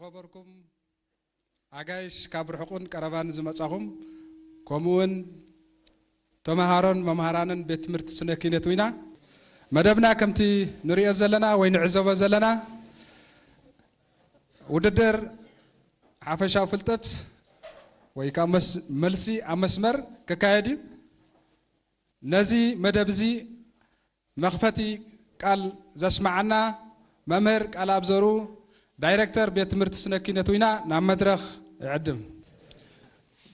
ዝኸበርኩም ኣጋይሽ፣ ካብ ርሑቕን ቀረባን ዝመጻኹም፣ ከምኡውን ተመሃሮን መምሃራንን ቤት ትምህርቲ ስነ ኪነት ዊና፣ መደብና ከምቲ ንሪኦ ዘለና ወይ ንዕዘቦ ዘለና ውድድር ሓፈሻዊ ፍልጠት ወይ ከዓ መስ-፣ መልሲ ኣብ መስመር ክካየድ እዩ። ነዚ መደብ እዚ መኽፈቲ ቃል ዘስመዓና መምህር ቃልኣብ ዘርኡ፣ ዳይሬክተር ቤት ትምህርቲ ስነ ኪነት ዊና፣ ናብ መድረኽ እዕድም።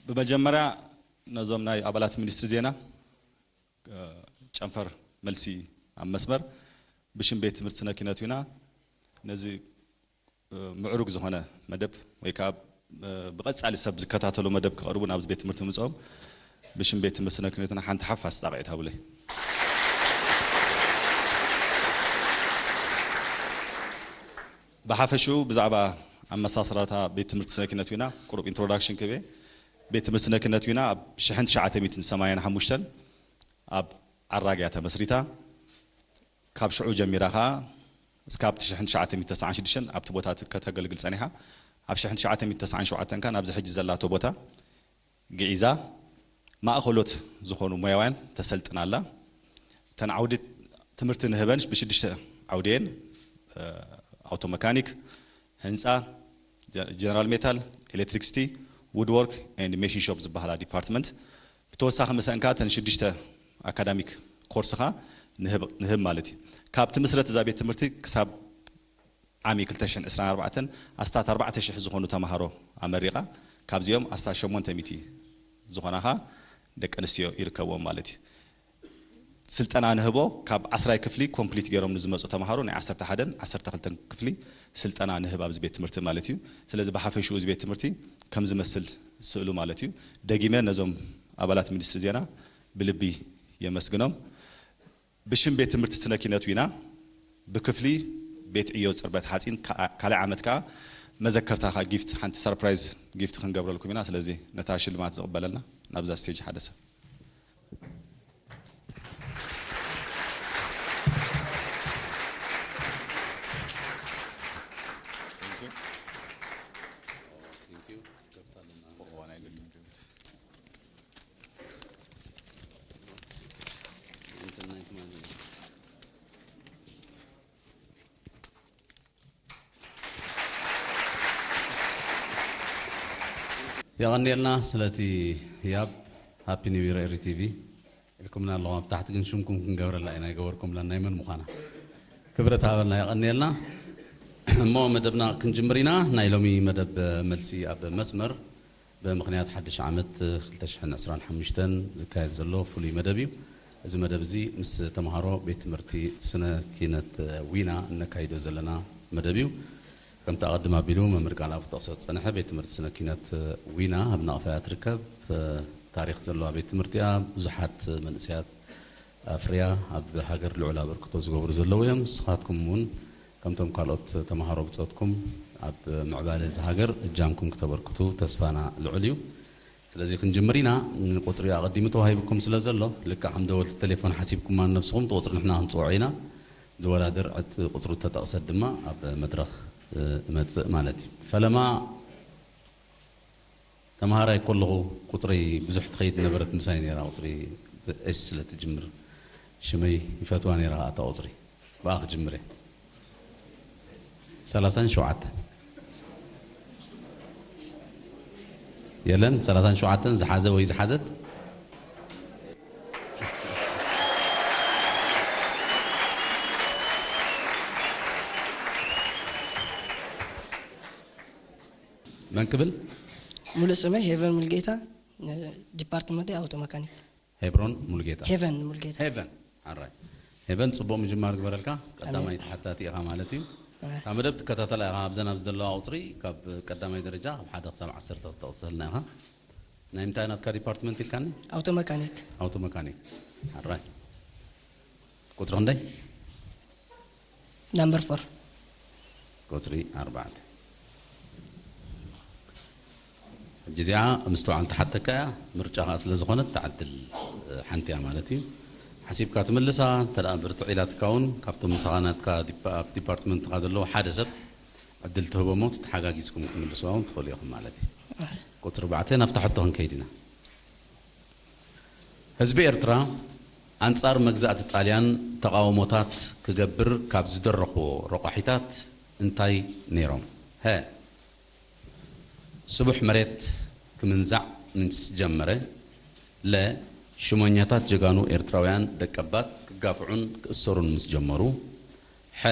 ብመጀመርያ ነዞም ናይ ኣባላት ሚኒስትሪ ዜና፣ እ፣ ጨንፈር መልሲ ኣብ መስመር ብሽም ቤት ትምህርቲ ስነ ኪነት ዊና ነዚ፣ እ፣ ምዕሩግ ዝኾነ መደብ ወይ ከዓ፣ እ፣ ብቐጻሊ ሰብ ዝከታተሎ መደብ ክቐርቡ ናብዚ ቤት ትምህርቲ ምምጽኦም ብሽም ቤት ትምህርቲ ስነ ኪነት ዊና ሓንቲ ሓፋስ ጣቕዒት ሃቡለይ። ብሓፈሽኡ ብዛዕባ ኣመሳስራታ ቤት ትምህርቲ ስነ ኪነት ዊና ቁሩብ ኢንትሮዳክሽን ክህብ እየ። ቤት ትምህርቲ ስነ ኪነት ዊና ኣብ ሽሕን ትሽዓተ ሚእትን ሰማንያን ሓሙሽተን ኣብ ዓራግ እያ ተመስሪታ። ካብ ሽዑ ጀሚራ ኸኣ እስካብ ሽሕን ትሽዓተ ሚእትን ተስዓን ሽዱሽተን ኣብቲ ቦታ ት-፣ ከተገልግል ጸኒሓ። ኣብ ሽሕን ትሽዓተ ሚእትን ተስዓን ሸውዓተን ከኣ ናብዚ ሕጂ ዘላቶ ቦታ ግዒዛ፣ ማእኸሎት ዝኾኑ ሞያውያን ተሰልጥን ኣላ። እተን ዓውዲ ትምህርቲ ንህበን ብሽዱሽተ ዓውዲ እየን። እ፣ ኣውቶ መካኒክ፣ ህንጻ፣ ጀ-፣ ጀነራል ሜታል፣ ኤሌክትሪክሲቲ፣ ውድወርክ ኤንድ ሜሽን ሾፕ ዝበሃላ ዲፓርትመንት። ብተወሳኺ ምስአን ከኣ እተን ሽዱሽተ ኣካዳሚክ ኮርስኻ ንህብ፣ ንህብ ማለት እዩ። ካብቲ ምስረት እዛ ቤት ትምህርቲ ክሳብ ዓሚ ክልተ ሽሕን ዕስራን ኣርባዕተን ኣስታት ኣርባዕተ ሽሕ ዝኾኑ ተምሃሮ ኣመሪቓ፣ ካብዚኦም ኣስታት ሸሞንተ ሚእቲ ዝኾና ኸኣ ደቂ ኣንስትዮ ይርከብዎም ማለት እዩ። ስልጠና ንህቦ፣ ካብ ዓስራይ ክፍሊ ኮምፕሊት ገይሮም ንዝመጹ ተምሃሮ ናይ ዓሰርተ ሓደን ዓሰርተ ክልተን ክፍሊ ስልጠና ንህብ ኣብዚ ቤት ትምህርቲ ማለት እዩ። ስለዚ ብሓፈሽኡ እዚ ቤት ትምህርቲ ከም ዝመስል ስእሉ ማለት እዩ። ደጊመ ነዞም ኣባላት ሚኒስትሪ ዜና ብልቢ የመስግኖም። ብሽም ቤት ትምህርቲ ስነ ኪነት ዊና ብክፍሊ ቤት ዕዮ ጽርበት ሓጺን፣ ካ-፣ ካልኣይ ዓመት ከኣ መዘከርታ ከኣ ጊፍት፣ ሓንቲ ሰርፕራይዝ ጊፍት ክንገብረልኩም ኢና። ስለዚ ነታ ሽልማት ዝቕበለልና ናብዛ ስቴጅ ሓደ ሰብ። የቐንየልና ስለቲ ህያብ። ሃፒ ኒው ይር ኤሪ ቲቪ ኢልኩምና ኣለኹም ኣብ ታሕቲ፣ ግን ሽምኩም ክንገብረላ ኢና፣ ኣይገበርኩምላ ናይ መን ምዃና። ክብረት ሃበልና፣ የቐንየልና። እሞ መደብና ክንጅምር ኢና። ናይ ሎሚ መደብ መልሲ ኣብ መስመር ብምኽንያት ሓድሽ ዓመት ክልተ ሽሕን ዕስራን ሓሙሽተን ዝካየድ ዘሎ ፍሉይ መደብ እዩ። እዚ መደብ እዚ ምስ ተምሃሮ ቤት ትምህርቲ ስነ ኪነት ዊና እነካይዶ ዘለና መደብ እዩ። ከምቲ ኣቐድም ኣቢሉ መምህር ቃልኣብ ክጠቕሶ ዝጸንሐ፣ ቤት ትምህርቲ ስነ ኪነት ዊና ኣብ ናቕፋ እያ ትርከብ። ታሪኽ ዘለዋ ቤት ትምህርቲ እያ። ብዙሓት መንእሰያት ኣፍርያ ኣብ ሃገር ልዑል ኣበርክቶ ዝገብሩ ዘለዉ እዮም። ንስኻትኩም እውን ከምቶም ካልኦት ተምሃሮ ብጾትኩም ኣብ ምዕባለ እዚ ሃገር እጃምኩም ክተበርክቱ ተስፋና ልዑል እዩ። ስለዚ ክንጅምር ኢና። ቁጽሪ ኣቐዲሙ ተዋሂብኩም ስለ ዘሎ፣ ልክዕ ከም ደወልቲ ቴሌፎን ሓሲብኩም ንነብስኹም፣ እቲ ቁጽሪ ንሕና ክንጽውዖ ኢና። ዝወዳደር ዕት-፣ ቁጽሩ እተጠቕሰት ድማ ኣብ መድረኽ፣ እ፣ እመጽእ ማለት እዩ። ፈለማ ተምሃራይ ከለኹ ቁጽረይ ብዙሕ ትኸይድ ነበረት፣ ምሳይ ነይራ። ቁጽሪ ብኤስ ስለ ትጅምር ሽመይ ይፈትዋ ነይረ፣ እታ ቁጽሪ ብኣ ክጅምር እየ። ሰላሳን ሸውዓተን የለን፣ ሰላሳን ሸውዓተን ዝሓዘ ወይ ዝሓዘት። መን ክብል? ሙሉእ ስመይ ሄቨን ሙልጌታ፣ ዲፓርትመንት ኣውቶ መካኒክ። ሄብሮን ሙልጌታ። ሄቨን ሙልጌታ። ሄቨን። ሓራይ። ሄቨን፣ ጽቡቕ ምጅማር ግበረልካ። ቀዳማይ ኣሜን። ተሓታቲ ኢኻ ማለት እዩ። ኣሜን። እታ መደብ ትከታተላ ኢኻ፣ ኣብዘን ኣብዚ ዘለዋ ቁጽሪ፣ ካብ ቀዳማይ ደረጃ፣ ካብ ሓደ ክሳብ ዓሰርተ ክትጠቕሰልና ኢኻ። ናይ ምንታይ ናትካ ዲፓርትመንት ኢልካኒ? ኣውቶ መካኒክ። ኣውቶ መካኒክ። ሓራይ። ቁጽሪ ክንደይ? ናምበር ፎር። ቁጽሪ ኣርባዕተ። ሕጂ እዚኣ ምስትውዓል ትሓተካ እያ፣ ምርጫኻ ስለ ዝኾነት እታ ዕድል፣ እ፣ ሓንቲ እያ ማለት እዩ። ሓሲብካ ትምልሳ፣ እንተ ደኣ ብርትዕ ኢላትካ እውን ካብቶም ምሳኻ ናትካ ዲፓ-፣ ኣብ ዲፓርትመንትኻ ዘለዉ ሓደ ሰብ ዕድል ትህቦ እሞ ተሓጋጊዝኩም ክትምልስዋ እውን ትኽእሉ ኢኹም ማለት እዩ። ቁፅሪ ኣርባዕተ ናብታ ሕቶ ክንከይድ ኢና። ህዝቢ ኤርትራ ኣንጻር መግዛእቲ ጣልያን ተቓውሞታት ክገብር ካብ ዝደረኽዎ ረቋሒታት እንታይ ነይሮም? ሀ፣ ስቡሕ መሬት ክምንዛዕ ምስ ጀመረ፣ ለ፣ ሽሞኛታት ጀጋኑ ኤርትራውያን ደቀባት ክጋፍዑን ክእሰሩን ምስ ጀመሩ፣ ሐ፣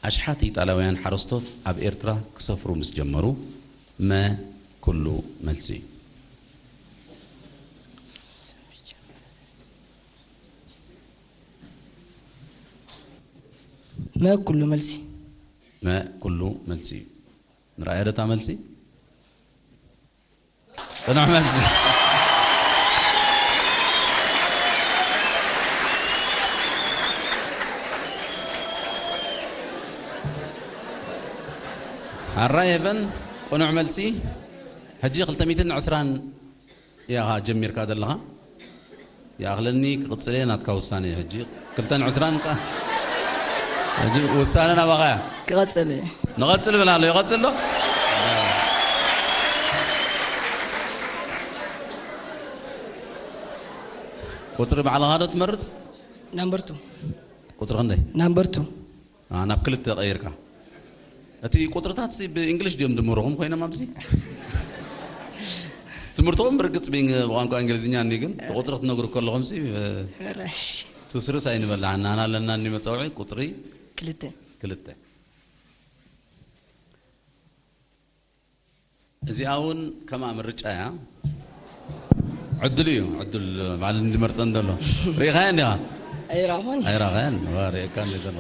ኣሽሓት ኢጣልያውያን ሓረስቶት ኣብ ኤርትራ ክሰፍሩ ምስ ጀመሩ፣ መ፣ ኩሉ መልሲ እዩ። መ ኩሉ መልሲ። መ ኩሉ መልሲ እዩ። ንርኣያ ዶ እታ መልሲ? ጽኑዕ መልሲ። ኣራይ ኤቨን፣ ቅኑዕ መልሲ። ሕጂ ክልተ ሚእትን ዕስራን ኢኻ ጀሚርካ ዘለኻ። ይኣኽለኒ ክቕጽል እየ፣ ናትካ ውሳነ እዩ። ሕጂ ክልተን ዕስራን ቃ-፣ ሕጂ ውሳነ ናባኻ እያ። ክቐጽል እየ። ንቐጽል ብል ኣሎ፣ ይቐጽል ዶ? ቁጽሪ ባዕልኻ ዶ ትመርጽ? ናምበር ቱ። ቁጽሪ ክንደይ? ናምበር ቱ። ኣ፣ ናብ ክልተ ቀይርካ። እቲ ቁጽርታት ሲ ብእንግሊሽ ድዮም ድምርኹም ኮይኖም ኣብዚ? ትምህርትኹም ብርግጽ ብእንግ-፣ ብቋንቋ እንግሊዝኛ እንዲ፣ ግን እቲ ቁጽሪ ክትነግሩ ከለኹም ሲ ብ-፣ ረሽ። ትውስርስ ኣይንበላዕና፣ ኣና ኣለና እንዲ መጻውዒ ቁጽሪ ክልተ። ክልተ። እዚኣ እውን ከምኣ ምርጫ እያ። ዕድል እዩ፣ ዕድል ማለት እንድመርጸን ዘሎ። ርኢኻያ እንዲኻ? ኣይራኹን። ኣይራኻያን? ዋ፣ ርኤካ እንዲ ዘሎ።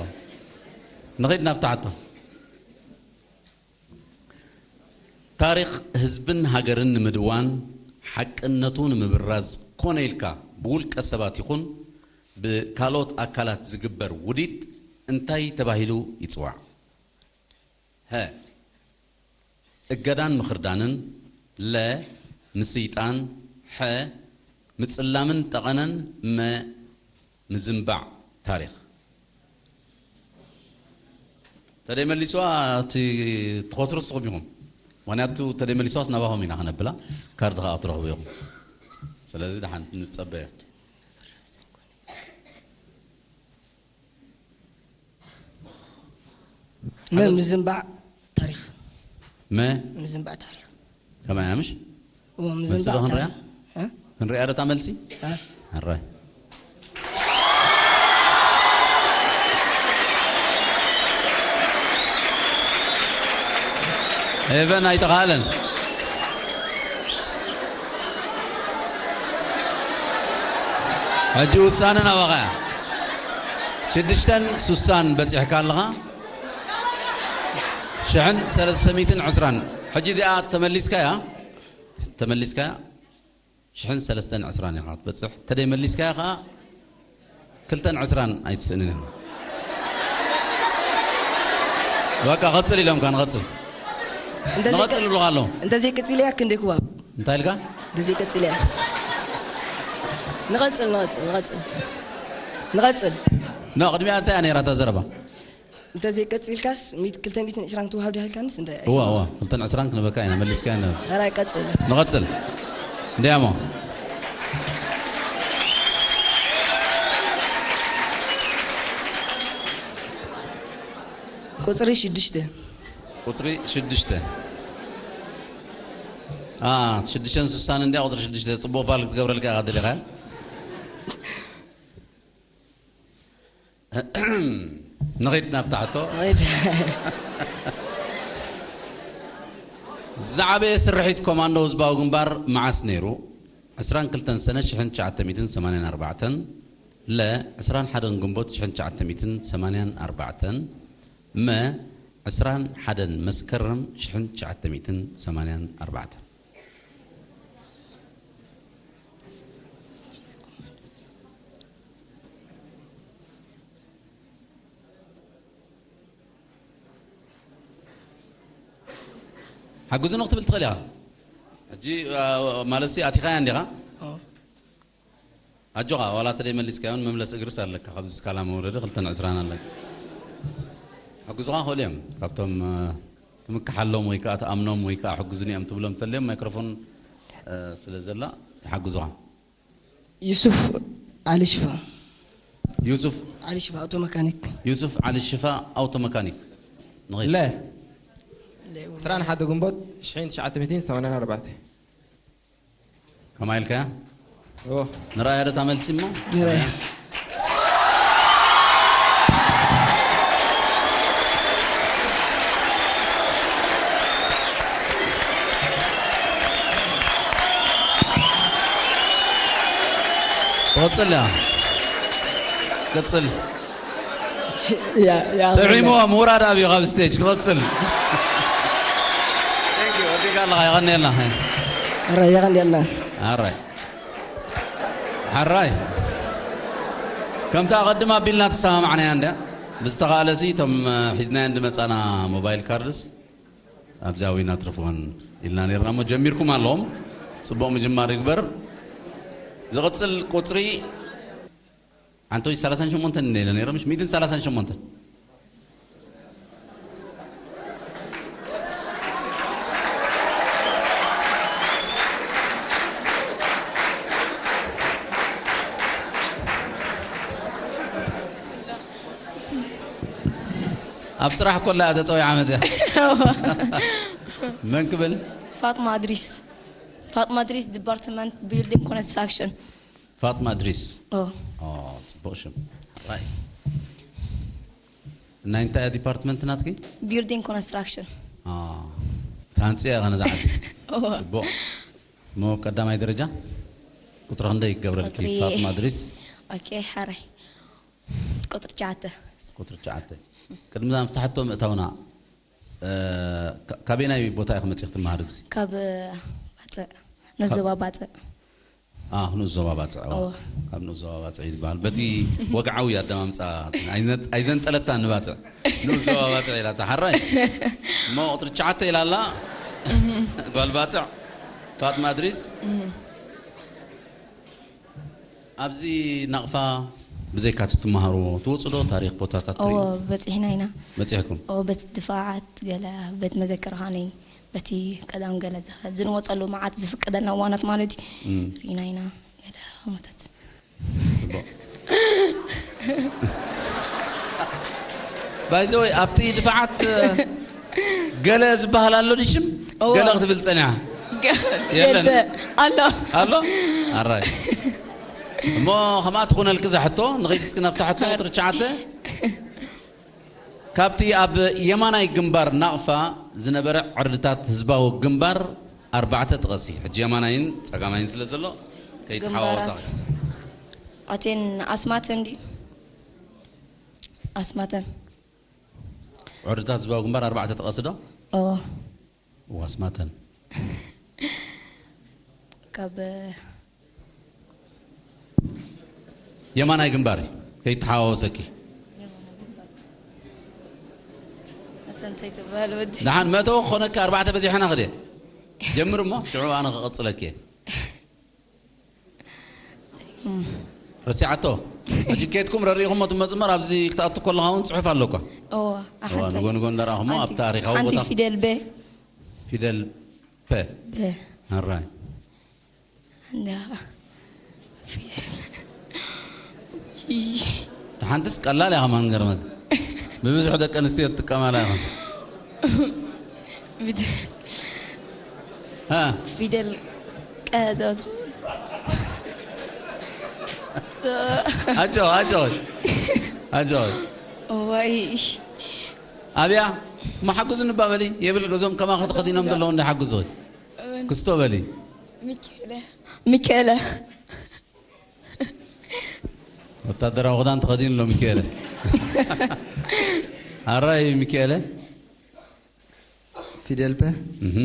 ንኸይድ ናብታ ሕቶ። ታሪኽ ህዝብን ሃገርን ንምድዋን፣ ሓቅነቱ ንምብራዝ ኮነ ኢልካ ብውልቀ ሰባት ይኹን ብካልኦት ኣካላት ዝግበር ውዲት እንታይ ተባሂሉ ይጽዋዕ? ሀ፣ እገዳን ምኽርዳንን፣ ለ፣ ምስይጣን፣ ሐ፣ ምጽላምን ጠቐነን፣ መ፣ ምዝንባዕ ታሪኽ። ተደይ መሊስዋ እቲ ትኸስሩ ንስኹም ኢኹም። ምኽንያቱ ተደይ መሊስዋስ ናባኹም ኢና ከነብላ፣ ካርድ ኸኣ ክትረኽቡ ኢኹም። ስለዚ ደሓን ንጸበዮ። መ ምዝንባዕ ታሪኽ። መ ምዝንባዕ ታሪኽ። ከማይ እያ ምሽ? እዎ መልሲ ምዝንባዕ ዶ ክንሪኣ? ታሪኽ። እ? ክንሪኣ ዶ እታ መልሲ? እ? ኣራይ። ኤቨን ኣይተኻእለን። ሕጂ ውሳነ ናባኻ እያ። ሽዱሽተን ሱሳን በጺሕካ ኣለኻ። ሽሕን ሰለስተ ሚእትን ዕስራን። ሕጂ እዚኣ ተመሊስካያ? ተመሊስካያ? ሽሕን ሰለስተን ዕስራን ኢኻ ክትበጽሕ። ተደይ መሊስካያ ኸኣ ክልተን ዕስራን ኣይትስእንን ኢኻ። በቃ፣ ቀጽል ኢሎምካ፣ ንቐጽል። እንተዘይ ንቐጽል ይብሉኻ ኣለዉ። እንተዘይቀጺለያ ክንደይ ክዋብ? እንታይ ኢልካ? እንተዘይቀጺለያ። ንቐጽል፣ ንቐጽል፣ ንቐጽል። ንቐጽል። ኖ፣ ቅድሚያ እንታይ እያ ነይራ እታ ዘረባ? እንተዘይቀጺልካስ ሚእቲ፣ ክልተ ሚእትን ዕስራን ትወሃብ ዲኻ ኢልካንስ እንታይ? እዋ፣ እዋ፣ ክልተን ዕስራን ክንበካ ኢና፣ መሊስካያ ኢና። ኧረ ኣይቀጽልን። ንቐጽል። እንዲያሞ። ቁጽሪ ሽዱሽተ። ቁጽሪ ሽዱሽተ። ኣ፣ ሽዱሽተን ሱሳን እንድያ ቁጽሪ ሽዱሽተ። ጽቡቕ ፋል ክትገብረልካ ኢኻ ደሊኻ። ንኺድ ናብታ ሕቶ። ንኺድ። ዝዓበየ ስርሒት ኮማንዶ ህዝባዊ ግንባር መዓስ ነይሩ? ዕስራን ክልተን ሰነ ሽሕን ትሽዓተ ሚእትን ሰማንያን ኣርባዕተን፣ ለ፣ ዕስራን ሓደን ግንቦት ሽሕን ትሽዓተ ሚእትን ሰማንያን ኣርባዕተን፣ መ፣ ዕስራን ሓደን መስከረም ሽሕን ትሽዓተ ሚእትን ሰማንያን ኣርባዕተን። ሓግዙ ንክትብል ትኽእል ኢኻ። ሕጂ፣ አ፣ ማለት ሲ ኣቲኻያ እንዲኻ? ኦ። ኣጆኻ፣ ዋላ ተደይ መሊስካዮን መምለስ እግርስ ኣለካ። ካብዚ ስካላ መውረዲ ክልተን ዕስራን ኣለካ። ሓግዙኻ ክእሉ እዮም። ካብቶም፣ አ፣ ትምክሓሎም ወይ ከዓ ትኣምኖም ወይ ከዓ ሕግዙኒ እዮም ትብሎም እንተልዮም ማይክሮፎን፣ እ፣ ስለ ዘላ ይሓግዙኻ። ዩሱፍ ዓሊ ሽፋ። ዩሱፍ፣ ዓሊ ሽፋ ኣውቶ መካኒክ። ዩሱፍ ዓሊ ሽፋ ኣውቶ መካኒክ። ንኸይድ። ለ ዕስራን ሓደ ግንቦት ሽሕን ትሽዓተ ሚእትን ሰማንያን ኣርባዕተ። ከማይ ኢልካያ? እዎ። ንረኣያ ዶ እታ መልሲ እሞ? ንረኣያ። ትቕጽል እያ። ቅጽል። ያ ያ ጥዒሞ ምውራድ ኣብዩ ካብ ስቴጅ። ክቕጽል። Thank you፣ ወዲእካ ኣለኻ፣ የቐንየልና። ረ የቐንየልና። ኣራይ። ሓራይ። ከምታ ኣቐድም ኣቢልና ተሰማማዕናያ እንድያ። ብዝተኻእለሲ እቶም፣ እ፣ ሒዝናየን ዝመጻና ሞባይል ካርድስ ኣብዛ ዊና ትረፍወን ኢልና ነርና እሞ ጀሚርኩም ኣለኹም። ጽቡቕ ምጅማር ይግበር። ዝቕጽል ቁጽሪ ሓንቲ ወይ ሰላሳን ሸሞንተን እንደ ኢለ ነይረ፣ ምሽ ሚእትን ሰላሳን ሸሞንተን። ኣብ ስራሕ ኮላ እያ ተጸዊዓ መጽያ። መን ክብል? ፋጥማ እድሪስ። ፋጥማ እድሪስ፣ ዲፓርትመንት ቢልዲንግ ኮንስትራክሽን። ፋጥማ እድሪስ። ኦ። ኦ፣ ጽቡቕ ሽም። ራይ። ናይ እንታይ እያ ዲፓርትመንት ናትኪ? ቢልዲንግ ኮንስትራክሽን። ኦ፣ ታንጽያ ኢኻ ነዛ ዓዲ። ኦ። ጽቡቕ። እሞ ቀዳማይ ደረጃ ቁጥሪ ክንደይ ይገብረልኪ? ቁጥሪ ፋጥማ እድሪስ። ኦኬ፣ ሓራይ። ቁጥሪ ትሽዓተ። ቁጥሪ ትሽዓተ። ቅድሚ እዛ መፍትሓቶ ምእታውና፣ እ፣ ካ-፣ ካበየናይ ቦታ ኢኺ መጺኺ ትመሃሪ ብዚ? ካብ ባጽዕ፣ ንዞባ ባጽዕ። አ፣ ንኡስ ዞባ ባጽዕ፣ ዋ። ኦ። ካብ ንኡስ ዞባ ባጽዕ እዩ ዝበሃል። በቲ ወግዓዊ ኣደማምጻ ኣይዘን-፣ ኣይዘንጠለታን ንባጽዕ። ንኡስ ዞባ ባጽዕ ኢላታ። ሓራይ። እሞ ቁጥሪ ትሽዓተ ኢላ ኣላ። ጓል ባጽዕ። ፋጥማ እድሪስ። ኣብዚ ናቕፋ ብዘይካ እቲ ትመሃርዎ ትወጹ ዶ? ታሪኽ ቦታታት ኦ፣ ትርእዩ? በጺሕና ኢና። በጺሕኩም? ኦ፣ ቤት ድፋዓት፣ ገለ ቤት መዘክር ኻኒ፣ በቲ ቀዳም ገለ ዝኸ-፣ ዝንወጸሉ መዓት ዝፍቀደልና እዋናት ማለት እዩ። እም። ርኢና ኢና፣ ገለ ሞታት። ባይዘወይ ኣብቲ ድፋዓት፣ እ፣ ገለ ዝበሃል ኣሎ ድሽም? እዋ። ገለ ክትብል ጸኒሓ? ገ-፣ የለን። የለ፣ ኣሎ። ኣሎ? ኣራይ። እሞ ከምኣ ትኹነልኪ እዛ ሕቶ፣ ንኸይድ እስኪ ናብታ ሕቶ ቁጽሪ ትሽዓተ። ካብቲ ኣብ የማናይ ግንባር ናቕፋ ዝነበረ ዕርድታት ህዝባዊ ግንባር ኣርባዕተ ጥቐሲ። ሕጂ የማናይን ጸጋማይን ስለ ዘሎ፣ ከይተሓዋወሳ። ግንባራት። ኣቴን ኣስማተን ድዩ? ኣስማተን። ዕርድታት ህዝባዊ ግንባር ኣርባዕተ ጥቐሲ ዶ? ኦ። ዋስማተን። ካብ የማናይ ግንባር እዩ፣ ከይተሓዋወሰኪ። መተንተይ ትበሃል ወዲ። ደሓን መእተዊ ክኾነኪ ኣርባዕተ በዚሐና ክደ። ጀምር እሞ፣ ሽዑ ኣነ ክቐጽለኪ እየ። ረሲዓቶ። ሕጂ ኬድኩም ረሪእኹሞ ትመጽእ እምበር፣ ኣብዚ ክትኣቱ ከለኻ እውን ጽሑፍ ኣሎ እኳ። እዋ፣ እዋ፣ ንጎ ንጎ እንዳረኣኹሞ ኣብ ሓንቲ፣ ታሪኻዊ ሓንቲ ቦታ። ፊደል በ። ፊደል ፐ። በ። ኣራይ። እንዳ ፊደል። ሓንትስ ቀላል እያ ከማን ገርመት። ብብዝሒ ደቂ ኣንስትዮ ትጥቀማላ ኢኹም። ብት-፣ ሃ፣ ፊደል ቀ ዶ ትኸውን? ኣጆ፣ ኣጆ፣ ኣጆ። እዋይ። ኣብያ፣ እሞ ሓግዙ ንባ በሊ። የብል ገዞም ከማኺ ተኸዲኖም ዘለዉ እንዳ ሓግዙ። ክስቶ በሊ። ሚካኤለ። ሚካኤለ። ወታደራዊ ክዳን ተኸዲኑ ኣሎ ሚካኤለ። ኣራይ ሚካኤለ። ፊደል ፐ፣ እህ፣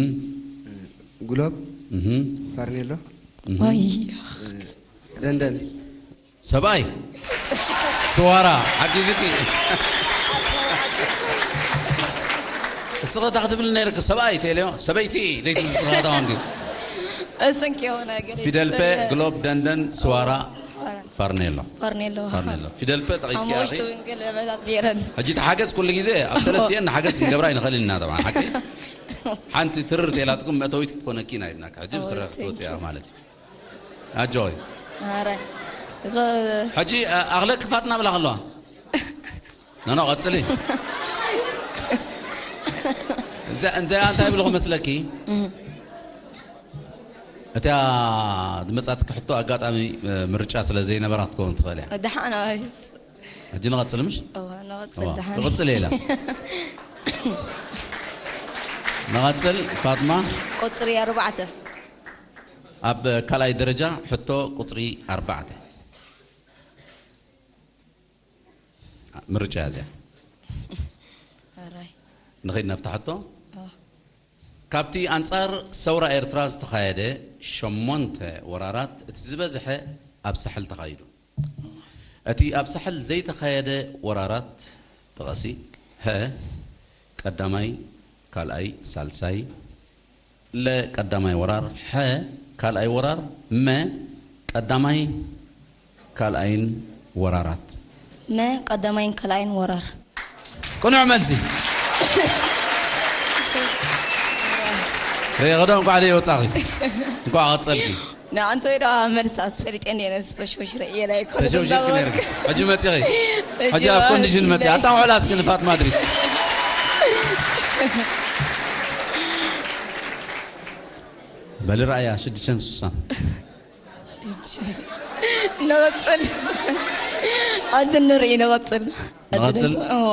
ግሎብ፣ እህ፣ ፋርኔሎ፣ እህ። ዋይ። ደንደን። ሰብኣይ ስዋራ ሓጊዝኪ። እስኺ እታ ክትብል ነይርኪ ሰብኣይ ተልዮ ሰበይቲ ደይትብል እስኺ እታ ኮንኪ። እሰንኪ የሆነ ገለ ፊደል ፐ፣ ግሎብ፣ ደንደን፣ ስዋራ። ፋርኔሎ። ፋርኔሎ። ፋርኔሎ። ፊደል ፐ ጠቒስኪ ኢኺ። ሓሙሽተ እውን ገለመታት ነይረን። ሕጂ እቲ ሓገዝ ኩሉ ግዜ ኣብ ሰለስቲኤን ንሓገዝ ክንገብራ ኣይንኽእልን ኢና። ጠብዓ ሓቂ። ሓንቲ ትርር ተላትኩም መእተዊት ክትኮነኪ ኢና ኢልናካ። ሕጂ ኣዎ፣ ብስረ thank you። ክትወፅያ ማለት እዩ። ኣጆይ። ኧረ። ሕጂ ኣ- ኣኽለ ክፋት እናብላ ከለዋ። ኖኖ፣ ቀፅሊ። እዛ እንታይ፣ እንታይ ይብልኹ መስለኪ? እቲኣ ዝመጻትኪ ሕቶ ኣጋጣሚ፣ እ፣ ምርጫ ስለ ዘይነበራ ክትከውን ትኽእል እያ። ደሓን ኣዋጅት። ሕጂ ንቐጽል ምሽ? እዋ፣ ንቐጽል እዋ፣ ደሓን። ትቕጽል እየ ኢላ። ንቐጽል ፋጥማ። ቁጽሪ ኣርባዕተ። ኣብ ካልኣይ ደረጃ ሕቶ ቁጽሪ ኣርባዕተ። ምርጫ እያ እዚኣ። ኣራይ። ንኸይድ ናብታ ሕቶ። ኦ። ካብቲ ኣንጻር ሰውራ ኤርትራ ዝተኻየደ ሸሞንተ ወራራት እቲ ዝበዝሐ ኣብ ሳሕል ተኻይዱ። እቲ ኣብ ሳሕል ዘይተኻየደ ወራራት ጥቀሲ። ሀ፣ ቀዳማይ፣ ካልኣይ፣ ሳልሳይ። ለ፣ ቀዳማይ ወራር። ሐ፣ ካልኣይ ወራር። መ፣ ቀዳማይ፣ ካልኣይን ወራራት። መ ቀዳማይን ካልኣይን ወራር። ቅኑዕ መልሲ። ርኢኺ ዶ? እንኳዕ ደይወጻኺ። እንኳዕ ቀጸልኪ። ንኣንተ ዶ መልስ ኣስፈሊጠ እንደ ነስ ተሸውሽረ እየ ላይ ኮነ ተሸውሽርኪ ነይርኪ። ሕጂ መጺኺ። ሕጂ ሕጂ ኣብ ዋ- ኮንዲሽን መጺ። ኣታ ውዕላ እስኪ ንፋጥማ ድሪስ። በሊ ረኣያ ሽዱሽተን ስሳን። ንቐጽል። ኣቲ ንርኢ ንቐጽል። ንቐጽል? እዎ።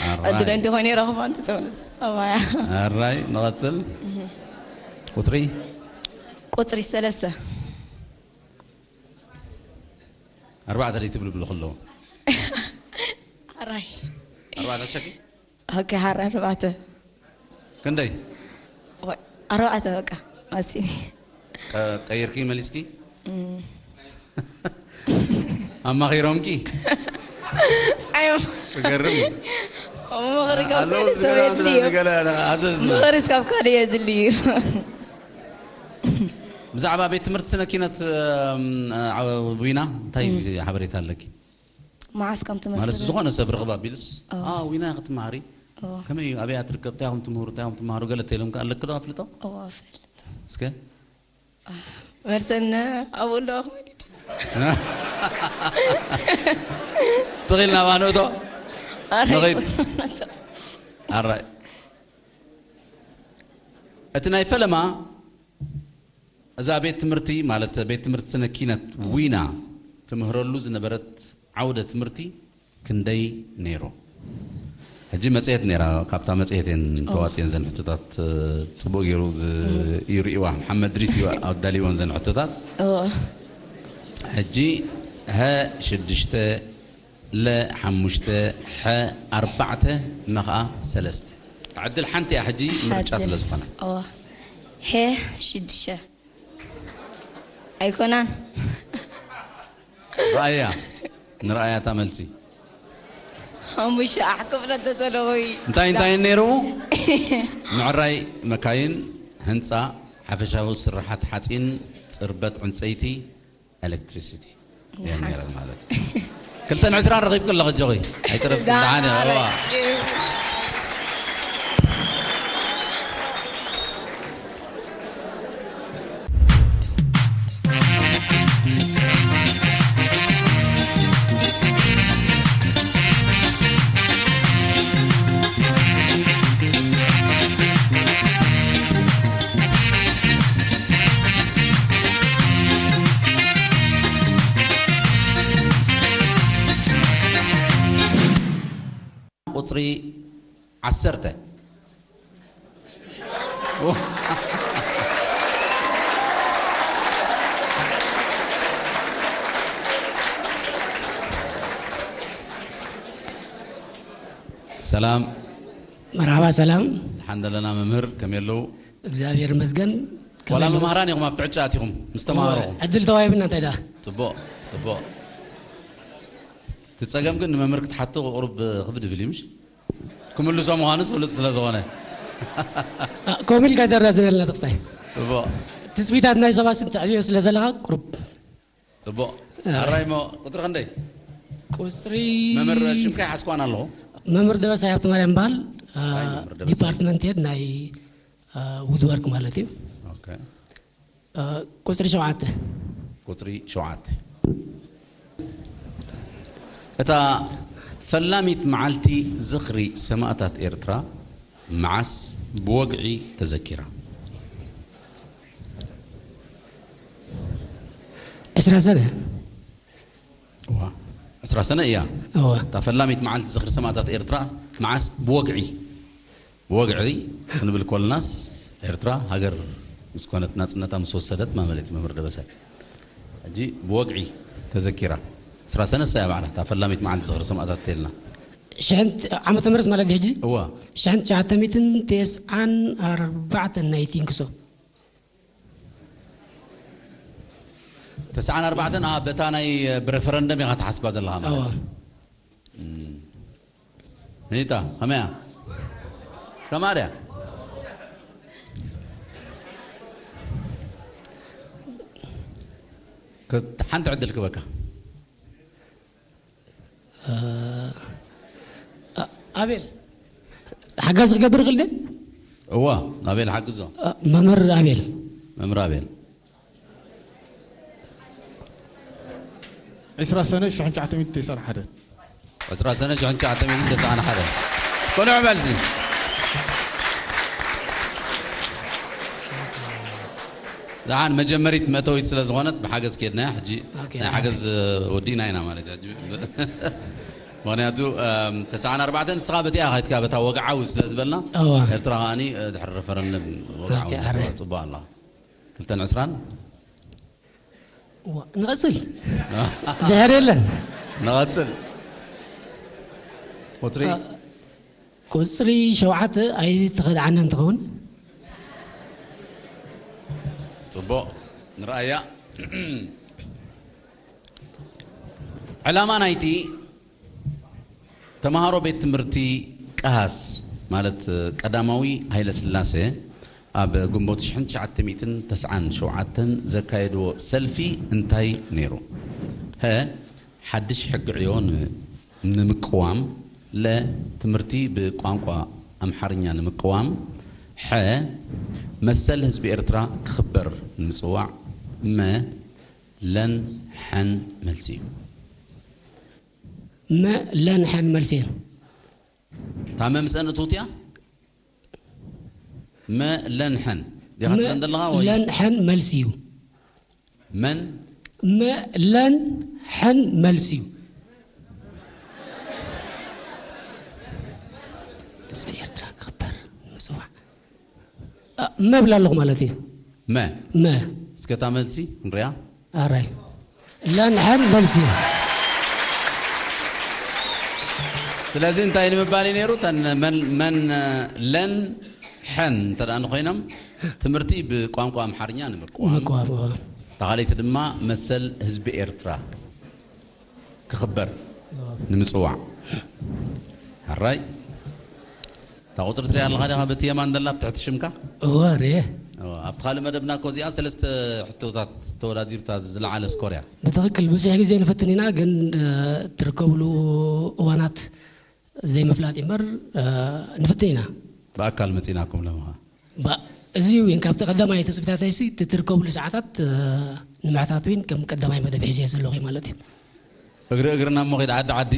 ኣራይ። ዕድል እንተኾይኑ ይረኽባ እንተሰውንስ። ኣዋያ። ኣራይ፣ ንቐጽል። ቁጽሪ? ቁጽሪ ሰለስተ። ኣርባዕተ ደይ ትብልብሉ ከለዉ። ኣራይ። ኣርባዕተ ሸኪ? ኦኬ፣ ሓራ ኣርባዕተ። ክንደይ? ወይ፣ ኣርባዕተ በቃ። ኣሲ። ቀ-፣ ቀይርኪ መሊስኪ? ኣማኺሮምኪ? ኣዮም። ትገርም እዩ። ምኽሪ ካብ ኣለዉ ካልእ ሰብ ዝገርም የድልዩ። ገለ ኣዘዝኒ። ምኽሪ ካብ ካልእ የድልዩ። ብዛዕባ ቤት ትምህርቲ ስነ ኪነት፣ እም፣ ዓ-፣ ዊና እንታይ ሓበሬታ ኣለኪ? መዓስ ከም ማለት ትመስል። ዝኾነ ሰብ ርኽብ ኣቢሉስ፣ ኦ። "ኣ፣ ዊና ክትመሃሪ? ኦ። ከመይ እዩ? ኣበይ ትርከብ? እንታይ ኢኹም ትምህሩ? እንታይ ኢኹም ትመሃሩ?" ገለ ተይሎምካ ኣለኪ ዶ ኣፍልጦ? እዎ፣ እፈልጥ። እስከ። መርሰን ኣብኡ ኣለዋ ክመልድ። ትኽእል ናብ ኣነእቶ? ኣረ፣ ንኸይድ። ኣራይ። እቲ ናይ ፈለማ እዛ ቤት ትምህርቲ፣ ማለት ቤት ትምህርቲ ስነ ኪነት ዊና ትምህረሉ ዝነበረት ዓውደ ትምህርቲ ክንደይ ነይሩ? ሕጂ መጽሔት ነይራ፣ ካብታ መጽሔት እየን ተዋጽየን ዘን ሕቶታት፣ እ፣ ጽቡቕ ገይሩ ዝ-፣ ይርእይዋ። መሓመድ ድሪስ እዩ ኣዳልይወን ዘን ሕቶታት። እዎ። ሕጂ ሀ ሽዱሽተ፣ ለ ሓሙሽተ፣ ሐ ኣርባዕተ፣ መ ኸዓ ሰለስተ። ዕድል ሓንቲ እያ ሕጂ ምርጫ ሓንቲ። ስለ ዝኾነ። እዎ። ሄ ሽድሸ። ኣይኮናን። ረኣያ፣ ንረኣያ እታ መልሲ። ሓሙሽተ ኣሕ ክፍለ ተተለዊ። እንታይ እንታይ ነይሩ? ምዕራይ መካይን፣ ህንፃ፣ ሓፈሻዊ ስርሓት ሓፂን፣ ፅርበት ዕንፀይቲ፣ ኤሌክትሪሲቲ እየን ነይረን ማለት እዩ። ክልተን ዕስራን ረኺብኪ ኣለኺ ኣጆኺ። ኣይተረፍክን፣ ደሓን እየ። እዋ። ቁጽሪ ዓሰርተ። ሰላም። መርሓባ፣ ሰላም። ደሓን ዘለና መምህር፣ ከመይ ኣለዉ? እግዚኣብሔር ይመስገን። ዋላ ከመይ መምህራን ኢኹም ኣብቲ ዕጫ ኣቲኹም ምስ ተማሃሮኹም። ዕድል ተዋሂብና እንታይ ደኣ? ጽቡቕ፣ ጽቡቕ። እቲ ጸገም ግን ንመምህር ክትሓቶ ቁሩብ ክብድ ይብል እዩ፣ ምሽ? ክምልሶ ምዃኑስ ፍሉጥ ስለ ዝኾነ። አ፣ ከምኡ ኢልካ ኣይተራዝመልና ጥቕስታይ። ጽቡቕ። ትጽቢታት ናይ ሰባት ስንት ዕብዮ ስለ ዘለኻ ቁሩብ ጽቡቕ። ኣራይ እሞ ቁጽሪ ክንደይ? ቁጽሪ መምህር ሽምካ ይሓስኳን ኣለኹ። መምህር ደበሳይ ሃብተማርያም በሃል። ኣይ፣ መምህር ደበሳይ። ዲፓርትመንት ሄድ ናይ ውድወርክ ማለት እዩ። ኦኬ። ቁጽሪ ሸውዓተ። ቁጽሪ ሸውዓተ። እታ ፈላሚት መዓልቲ ዝኽሪ ሰማእታት ኤርትራ መዓስ ብወግዒ ተዘኪራ? ዕስራ ሰነ። እዋ፣ ዕስራ ሰነ እያ። እዋ። እታ ፈላሚት መዓልቲ ዝኽሪ ሰማእታት ኤርትራ መዓስ ብወግዒ፣ ብወግዒ ክንብል ከለናስ ኤርትራ ሃገር ምስ ኮነት ናጽነታ ምስ ወሰደት ማለት እዩ መምህር ደበሳይ። ሕጂ ብወግዒ ተዘኪራ። ዕስራ ሰነ እሳ እያ ባዕላ እታ ፈላሚት መዓልቲ ዝኽሪ ሰማእታት ተልና። ሽሕን ዓመተ ምህረት ማለት ድዩ ሕጂ? እዋ። ሽሕን ትሽዓተ ሚእትን ተስዓን ኣርባዕተን ናይ ቲንክሶ። ተስዓን ኣርባዕተን፣ ኣ፣ በታ ናይ ብረፈረንደም ኢኻ ትሓስባ ዘለኻ ማለት እዩ። እም። ኒታ፣ ከመያ? ከማድያ? ክት-፣ ሓንቲ ዕድል ክበካ። እ፣ ኣ-፣ ኣቤል፣ ሓጋዚ ክገብር ይኽእል ድየ? እዋ፣ ኣቤል ሓግዞ። እ፣ መምህር ኣቤል። መምህር ኣቤል። ዕስራ ሰነ ሽሕን ትሽዓተ ሚእትን ተስዓን ሓደን። ዕስራ ሰነ ሽሕን ትሽዓተ ሚእትን ተስዓን ሓደን። ቅኑዕ መልሲ። ደሓን መጀመሪት መእተዊት ስለ ዝኾነት ብሓገዝ ከድናያ። ሕጂ ኦኬ፣ ናይ ሓገዝ ወዲእና ኢና ማለት እዩ። ሕጂ ምኽንያቱ፣ እም፣ ተስዓን ኣርባዕተን ንስኻ በቲኣ ኸይድካ በታ ወግዓዊ ስለ ዝበልና፣ እዋ። ኤርትራ ከኣኒ፣ እ፣ ድሕሪ ረፈረንደም ወግዓዊ ኦኬ፣ ኣረ። ጽቡቕ ኣላ። ክልተን ዕስራን። እዋ፣ ንቐጽል። ድሕር የለን። ንቐጽል። ቁጽሪ? አ፣ ቁጽሪ ሸውዓተ ኣይተኸድዓናን ትኸውን። ጽቡቕ። ንርኣያ። ዕላማ ናይቲ ተመሃሮ ቤት ትምህርቲ ቀሃስ፣ ማለት ቀዳማዊ ሃይለስላሴ፣ ኣብ ግንቦት ሽሕን ትሽዓተ ሚእትን ተስዓን ሸውዓተን ዘካየድዎ ሰልፊ እንታይ ነይሩ? ሀ፣ ሓድሽ ሕጊ ዕዮ ን-፣ ንምቅዋም፣ ለ፣ ትምህርቲ ብቋንቋ ኣምሓርኛ ንምቅዋም፣ ሐ፣ መሰል ህዝቢ ኤርትራ ክኽበር ንምጽዋዕ፣ መ፣ ለን ሐን መልሲ እዩ። መ ለን ሐን መልሲ እየን። እታ መ ምስአን እትውት እያ? መ ለን ሐን ዲኻ መ ትብለን ዘለኻ ወይስ? ለን ሐን መልሲ እዩ። መን? መ ለን ሐን መልሲ እዩ። ህዝቢ ኤርትራ ክኽበር ንምጽዋዕ። እ፣ መብል ኣለኹ ማለት እዩ። መ። መ። እስከ እታ መልሲ ክንሪኣ። ኣራይ። ለን ሐን መልሲ እዩ። ስለዚ እንታይ ንምባል እዩ ነይሩ? እተን መን፣ መን፣ ለን ሐን እንተ ደኣ እንኮይኖም ትምህርቲ ብቋንቋ ኣምሓርኛ ንምቅዋም። ምቅዋም፣ እዎ። እታ ካልኣይቲ ድማ መሰል ህዝቢ ኤርትራ ክኽበር ንምጽዋዕ። ሕራይ። እታ ቁጽሪ ትሪኣ ኣለኻ ዲኻ በቲ የማን ዘላ ኣብ ትሕቲ ሽምካ? እወ፣ ርኤ። እወ፣ ኣብቲ ካልእ መደብና እኮ እዚኣ ሰለስተ ሕቶታት ተወዳዲሩ እታ ዝለዓለ ስኮር እያ። ብትኽክል ብዙሕ ግዜ ንፍትን ኢና፣ ግን፣ እ፣ እትርከብሉ እዋናት ዘይምፍላጥ እምበር፣ እ፣ ንፍትን ኢና። ብኣካል መጺእናኩም ለምኻ? ባ-፣ እዚ እውን ካብቲ ቀዳማይ ትጽቢታተይሲ እቲ ትርከብሉ ሰዓታት፣ እ፣ ንምሕታት እውን ከም ቀዳማይ መደብ ሒዘ ዘለኹ ማለት እዩ። እግሪ እግርና እሞ ኺድ ዓዲ ዓዲ።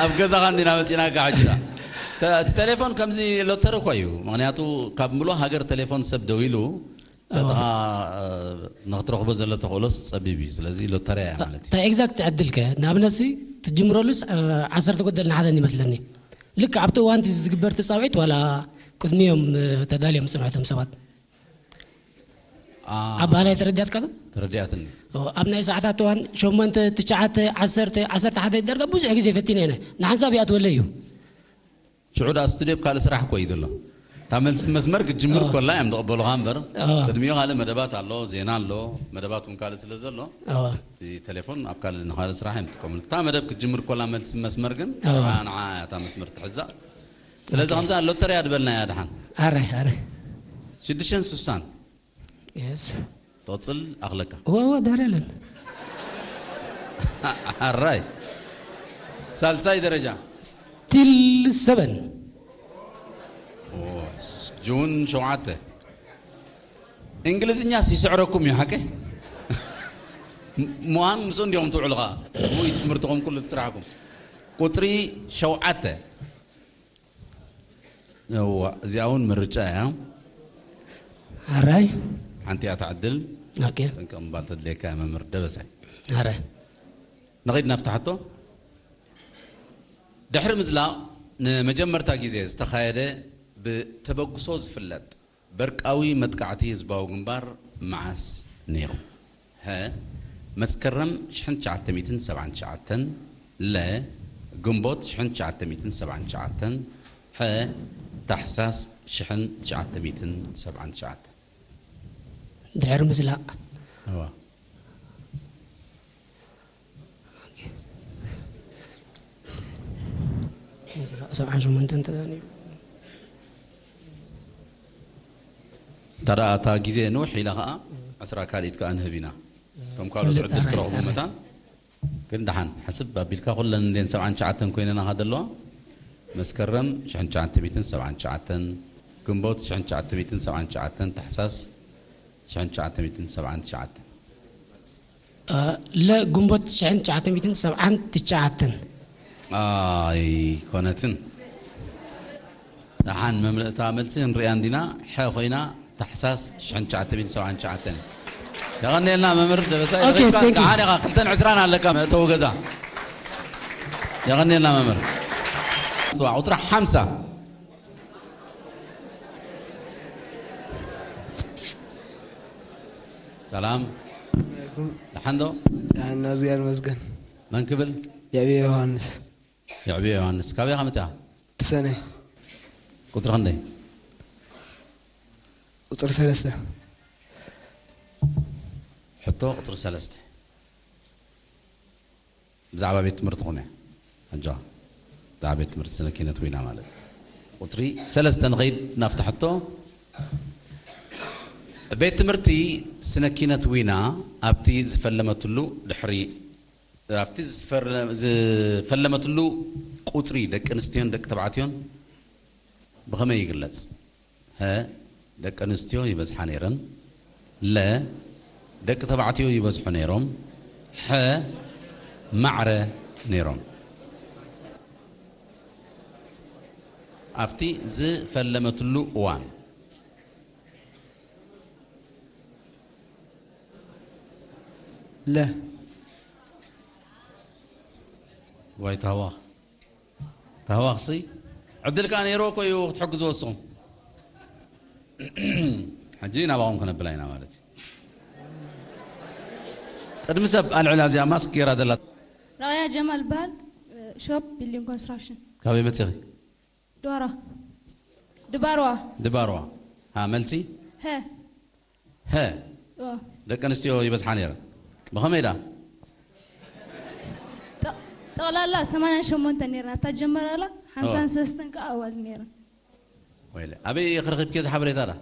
ኣብ ገዛኻ እንዲና መጺናካ ሕጂ። ተ-፣ እቲ ቴሌፎን ከምዚ ሎተሪ እኮ እዩ። ምኽንያቱ ካብ ምሉእ ሃገር ቴሌፎን ሰብ ደዊሉ፣ እዋ። በጥቓ፣ እ፣ ንኽትረኽቦ ዘሎ ተኽእሎስ ጸቢብ እዩ። ስለዚ ሎተሪ እያ ማለት እዩ። እታ ኤግዛክት ዕድልከ? ንኣብነትሲ ትጅምረሉስ፣ እ፣ ዓሰርተ ጎደል ንሓደ ይመስለኒ። ልክዕ ኣብቲ እዋን እቲ ዝግበር ተጻውዒት ዋላ ቅድሚኦም፣ እ፣ ተዳልዮም ዝጽንሑ እቶም ሰባት? ኣ፣ ኣብ ባህላይ ተረዲኣትካ ዶ? ተረዲኣትኒ። ኦ፣ ኣብ ናይ ሰዓታት እዋን ሸሞንተ፣ ትሽዓተ፣ ዓሰርተ፣ ዓሰርተ ሓደ ዳርጋ ብዙሕ ግዜ ፈቲነ እየ። ንሓንሳብ ይኣትወለይ እዩ። ሽዑ ደኣ ስቱድዮ ኣብ ካልእ ስራሕ እኮ እዩ ዘሎ። እታ መልሲ መስመር ክትጅምር ኦ። ከላ እዮም ዝቕበሉኻ እምበር፣ ኦ። ቅድሚኡ ካልእ መደባት ኣሎ፣ ዜና ኣሎ፣ መደባት እውን ካልእ ስለ ዘሎ፣ ኦ። እቲ ቴሌፎን ኣብ ካልእ ንኻልእ ስራሕ እዮም ዝጥቀሙሉ። እታ መደብ ክትጅምር ከላ መልሲ መስመር ግን፣ ኦ። ሽዓ ንዓ እያ እታ መስመር ትሕዛ። ስለዚ ኦኬ። ከምዛ ሎተሪ እያ ዝበልናያ ድሓን። ኣረ፣ ኣረ። ሽዱሽተን ስሳን። የስ። እቶ ቅጽል ኣኽለካ። ወወ ደረለን ኣራይ ሳልሳይ ደረጃ ስቲል ሰበን ጁን ሸውዓተ። እንግሊዝኛስ ይስዕረኩም እዩ ሓቂ። ምዃን ምስኡ እንዲኹም ትውዕሉ ኸዓ ውይ ትምህርትኹም ኩሉ ትስራሕኩም። ቁፅሪ ሸውዓተ። እዋ እዚኣ እውን ምርጫ እያ። ኣራይ ሓንቲ እያ ትዕድል። ኦኬ ጥንቅቕ ምባል ተድልየካ እያ መምህር ደበሳይ። ኣራይ ንኸይድ ናብቲ ሕቶ። ድሕሪ ምዝላቕ ንመጀመርታ ግዜ ዝተኻየደ ብተበግሶ ዝፍለጥ በርቃዊ መጥቃዕቲ ህዝባዊ ግንባር መዓስ ነይሩ? ሀ መስከረም ሽሕን ትሽዓተ ሚእትን ሰብዓን ትሽዓተን፣ ለ ግንቦት ሽሕን ትሽዓተ ሚእትን ሰብዓን ትሽዓተን፣ ሐ ታሕሳስ ሽሕን ትሽዓተ ሚእትን ሰብዓን ትሽዓተን። ድሕሪ ምዝላቕ እዋ ሰብዓን ሸሞንተን ተዛኒቡ እንተ ደኣ እታ ግዜ ንውሕ ኢላ ኸዓ ዕስራ ካልኢት ከኣ ንህብ ኢና። እቶም ካልኦት ዕድል ክረኽቡ መታን ግን ደሓን ሕስብ ኣቢልካ ኩለን እንዴን ሰብዓን ትሽዓተን ኮይነን ኣኻ ዘለዋ መስከረም ሽሕን ትሽዓተ ሚእትን ሰብዓን ትሽዓተን ግንቦት ሽሕን ትሽዓተ ሚእትን ሰብዓን ትሽዓተን ታሕሳስ ሽሕን ትሽዓተ ሚእትን ሰብዓን ትሽዓተን ለ ግንቦት ሽሕን ትሽዓተ ሚእትን ሰብዓን ትሽዓተን ኣይኮነትን። ደሓን መምልእታ መልሲ ንሪኣ እንዲና። ሐ ኮይና ታሕሳስ ሽሕን ትሽዓተ ሚእትን ሰብዓን ትሽዓተን። የቐንየልና መምህር ደበሳይ። ኦኬ፣ ረኺብካ thank you። ደሓን ኢኻ። ክልተን ዕስራን ኣለካ መእተዊ ገዛ። የቐንየልና መምህር። ጽዋ ቁፅሪ ሓምሳ። ሰላም ደሓን ዶ? ዳና እግዚኣብሔር ይመስገን። መን ክብል? የዕብዮ ዮሃንስ የዕብዮ ዮሃንስ። ካበይ ኢኻ መፂኻ? ትሰነይ ቁፅሪ ክንደይ? ቁፅሪ ሰለስተ ሕቶ ቁፅሪ ሰለስተ ብዛዕባ ቤት ትምህርትኹም እያ። ኣጆኻ። ብዛዕባ ቤት ትምህርቲ ስነ ኪነት ዊና ማለት እዩ። ቁፅሪ ሰለስተ ንኸይድ ናብቲ ሕቶ። ቤት ትምህርቲ ስነ ኪነት ዊና ኣብቲ ዝፈለመትሉ ድሕሪ ኣብቲ ዝፈረ- ዝፈለመትሉ ቁፅሪ ደቂ ኣንስትዮን ደቂ ተባዕትዮን ብኸመይ ይግለፅ? ሀ ደቂ ኣንስትዮ ይበዝሓ ነይረን። ለ ደቂ ተባዕትዮ ይበዝሑ ነይሮም። ሐ ማዕረ ነይሮም። ኣብቲ ዝፈለመትሉ እዋን ለ ዋይ ታህዋኽ ታህዋኽሲ ዕድል ከኣ ነይርዎ እኮ እዩ ክትሕግዝዎ እስኹም። ሕጂ ናባኹም ክነብላ ኢና ማለት እዩ። ቅድሚ ሰብ ኣልዕላ እዚኣ ማስክ ገይራ ዘላ ራእያ ጀማል በሃል። ሾፕ ቢልዲንግ ኮንስትራክሽን። ካበይ መፂኺ? ዶራ ድባርዋ። ድባርዋ። ሃ መልሲ ሀ ሀ ኦ። ደቂ ኣንስትዮ ይበዝሓ ነይረን። ብኸመይ ዳ? ጠ- ጠቕላላ ሰማንያን ሸሞንተ ነይርና። እታ ጀመራላ ሓምሳን ሰለስተን ከዓ ኣዋል ነይረን። ወይለ ኣበይ ክረኺብኪ እዚ ሓበሬታ ዳ?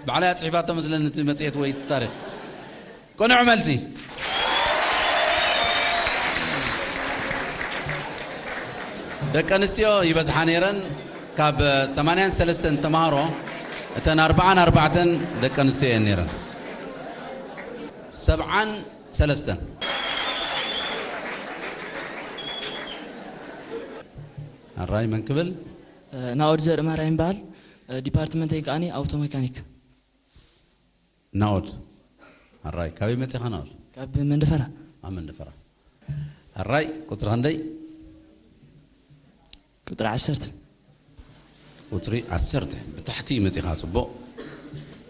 ባዕላይ ኣፅሒፋቶ መስለኒ እቲ መፅሄት ወይ እቲ ታሪክ። ቅኑዕ መልሲ። ደቂ ኣንስትዮ ይበዝሓ ነይረን። ካብ ሰማንያን ሰለስተን ተምሃሮ እተን ኣርብዓን ኣርባዕተን ደቂ ኣንስትዮ እየን ነይረን። ሰብዓን ሰለስተን ኣራይ መን ክብል? ናኦድ ዘርኢ ማርያም ይበሃል። ዲፓርትመንተይ ከዓኒ ኣውቶ መካኒክ። ናኦድ ኣራይ ካበይ መፂኻ ናኦድ? ካብ መንደፈራ። ኣብ መንደፈራ ኣራይ ቁፅሪ ክንደይ? ቁፅሪ ዓሰርተ። ቁፅሪ ዓሰርተ ብታሕቲ መፂኻ ፅቡቕ።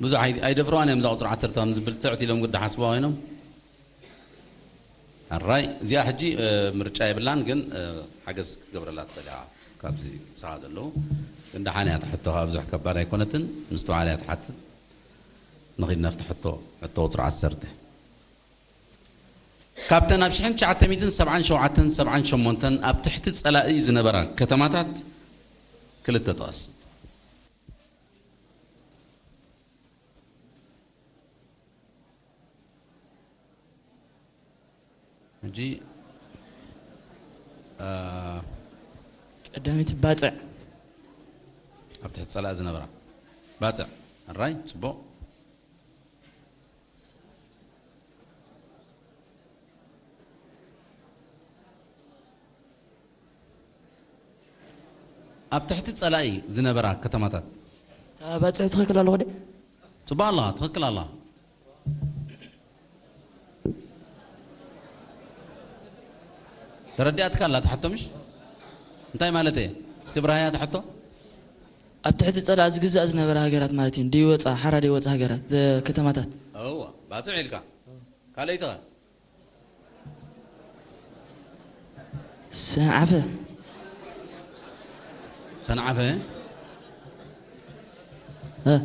ብዙሕ ኣይ- ኣይደፍረዋን እዮም እዛ ቁፅሪ ዓሰርተ ከም ዝብል ትዕት ኢሎም ግዳ ሓስብዋ ኮይኖም ኣራይ እዚኣ ሕጂ ምርጫ የብላን ግን ሓገዝ ክገብረላ ትኽእል እያ ካብዚ ምሳኻ ዘለዉ ግን ደሓን እያ ትሕቶ ከዓ ብዙሕ ከባድ ኣይኮነትን ምስትውዓል እያ ትሓትት ንኺድ ናብቲ ሕቶ ሕቶ ቁፅሪ ዓሰርተ ካብተን ኣብ ሽሕን ትሽዓተ ሚእትን ሰብዓን ሸውዓተን ሰብዓን ሸሞንተን ኣብ ትሕቲ ፀላኢ ዝነበራ ከተማታት ክልተ ጥቐስ ሕጂ፣ እ፣ ቀዳሚት ባጽዕ። ኣብ ትሕቲ ጸላኢ ዝነበራ ባጽዕ። ኣራይ፣ ጽቡቕ። ኣብ ትሕቲ ጸላኢ ዝነበራ ከተማታት። እታ ባጽዕ ትኽክል ኣለኹ ደ? ጽቡቕ ኣለኻ፣ ትኽክል ኣለኻ። ተረዲኣትካ ኣላ ትሓቶ ምሽ? እንታይ ማለት እየ? እስኪ ብራህያ ትሓቶ? ኣብ ትሕቲ ጸላኢ ዝግዛእ ዝነበረ ሃገራት ማለት እዩ። ደይወጻ፣ ሓራ ደይወጻ ሃገራት፣ ዘ-፣ ከተማታት። እወ፣ ባጽዕ ኢልካ። ካልኣይቲ ኸ? ሰንዓፈ። ሰንዓፈ? እ።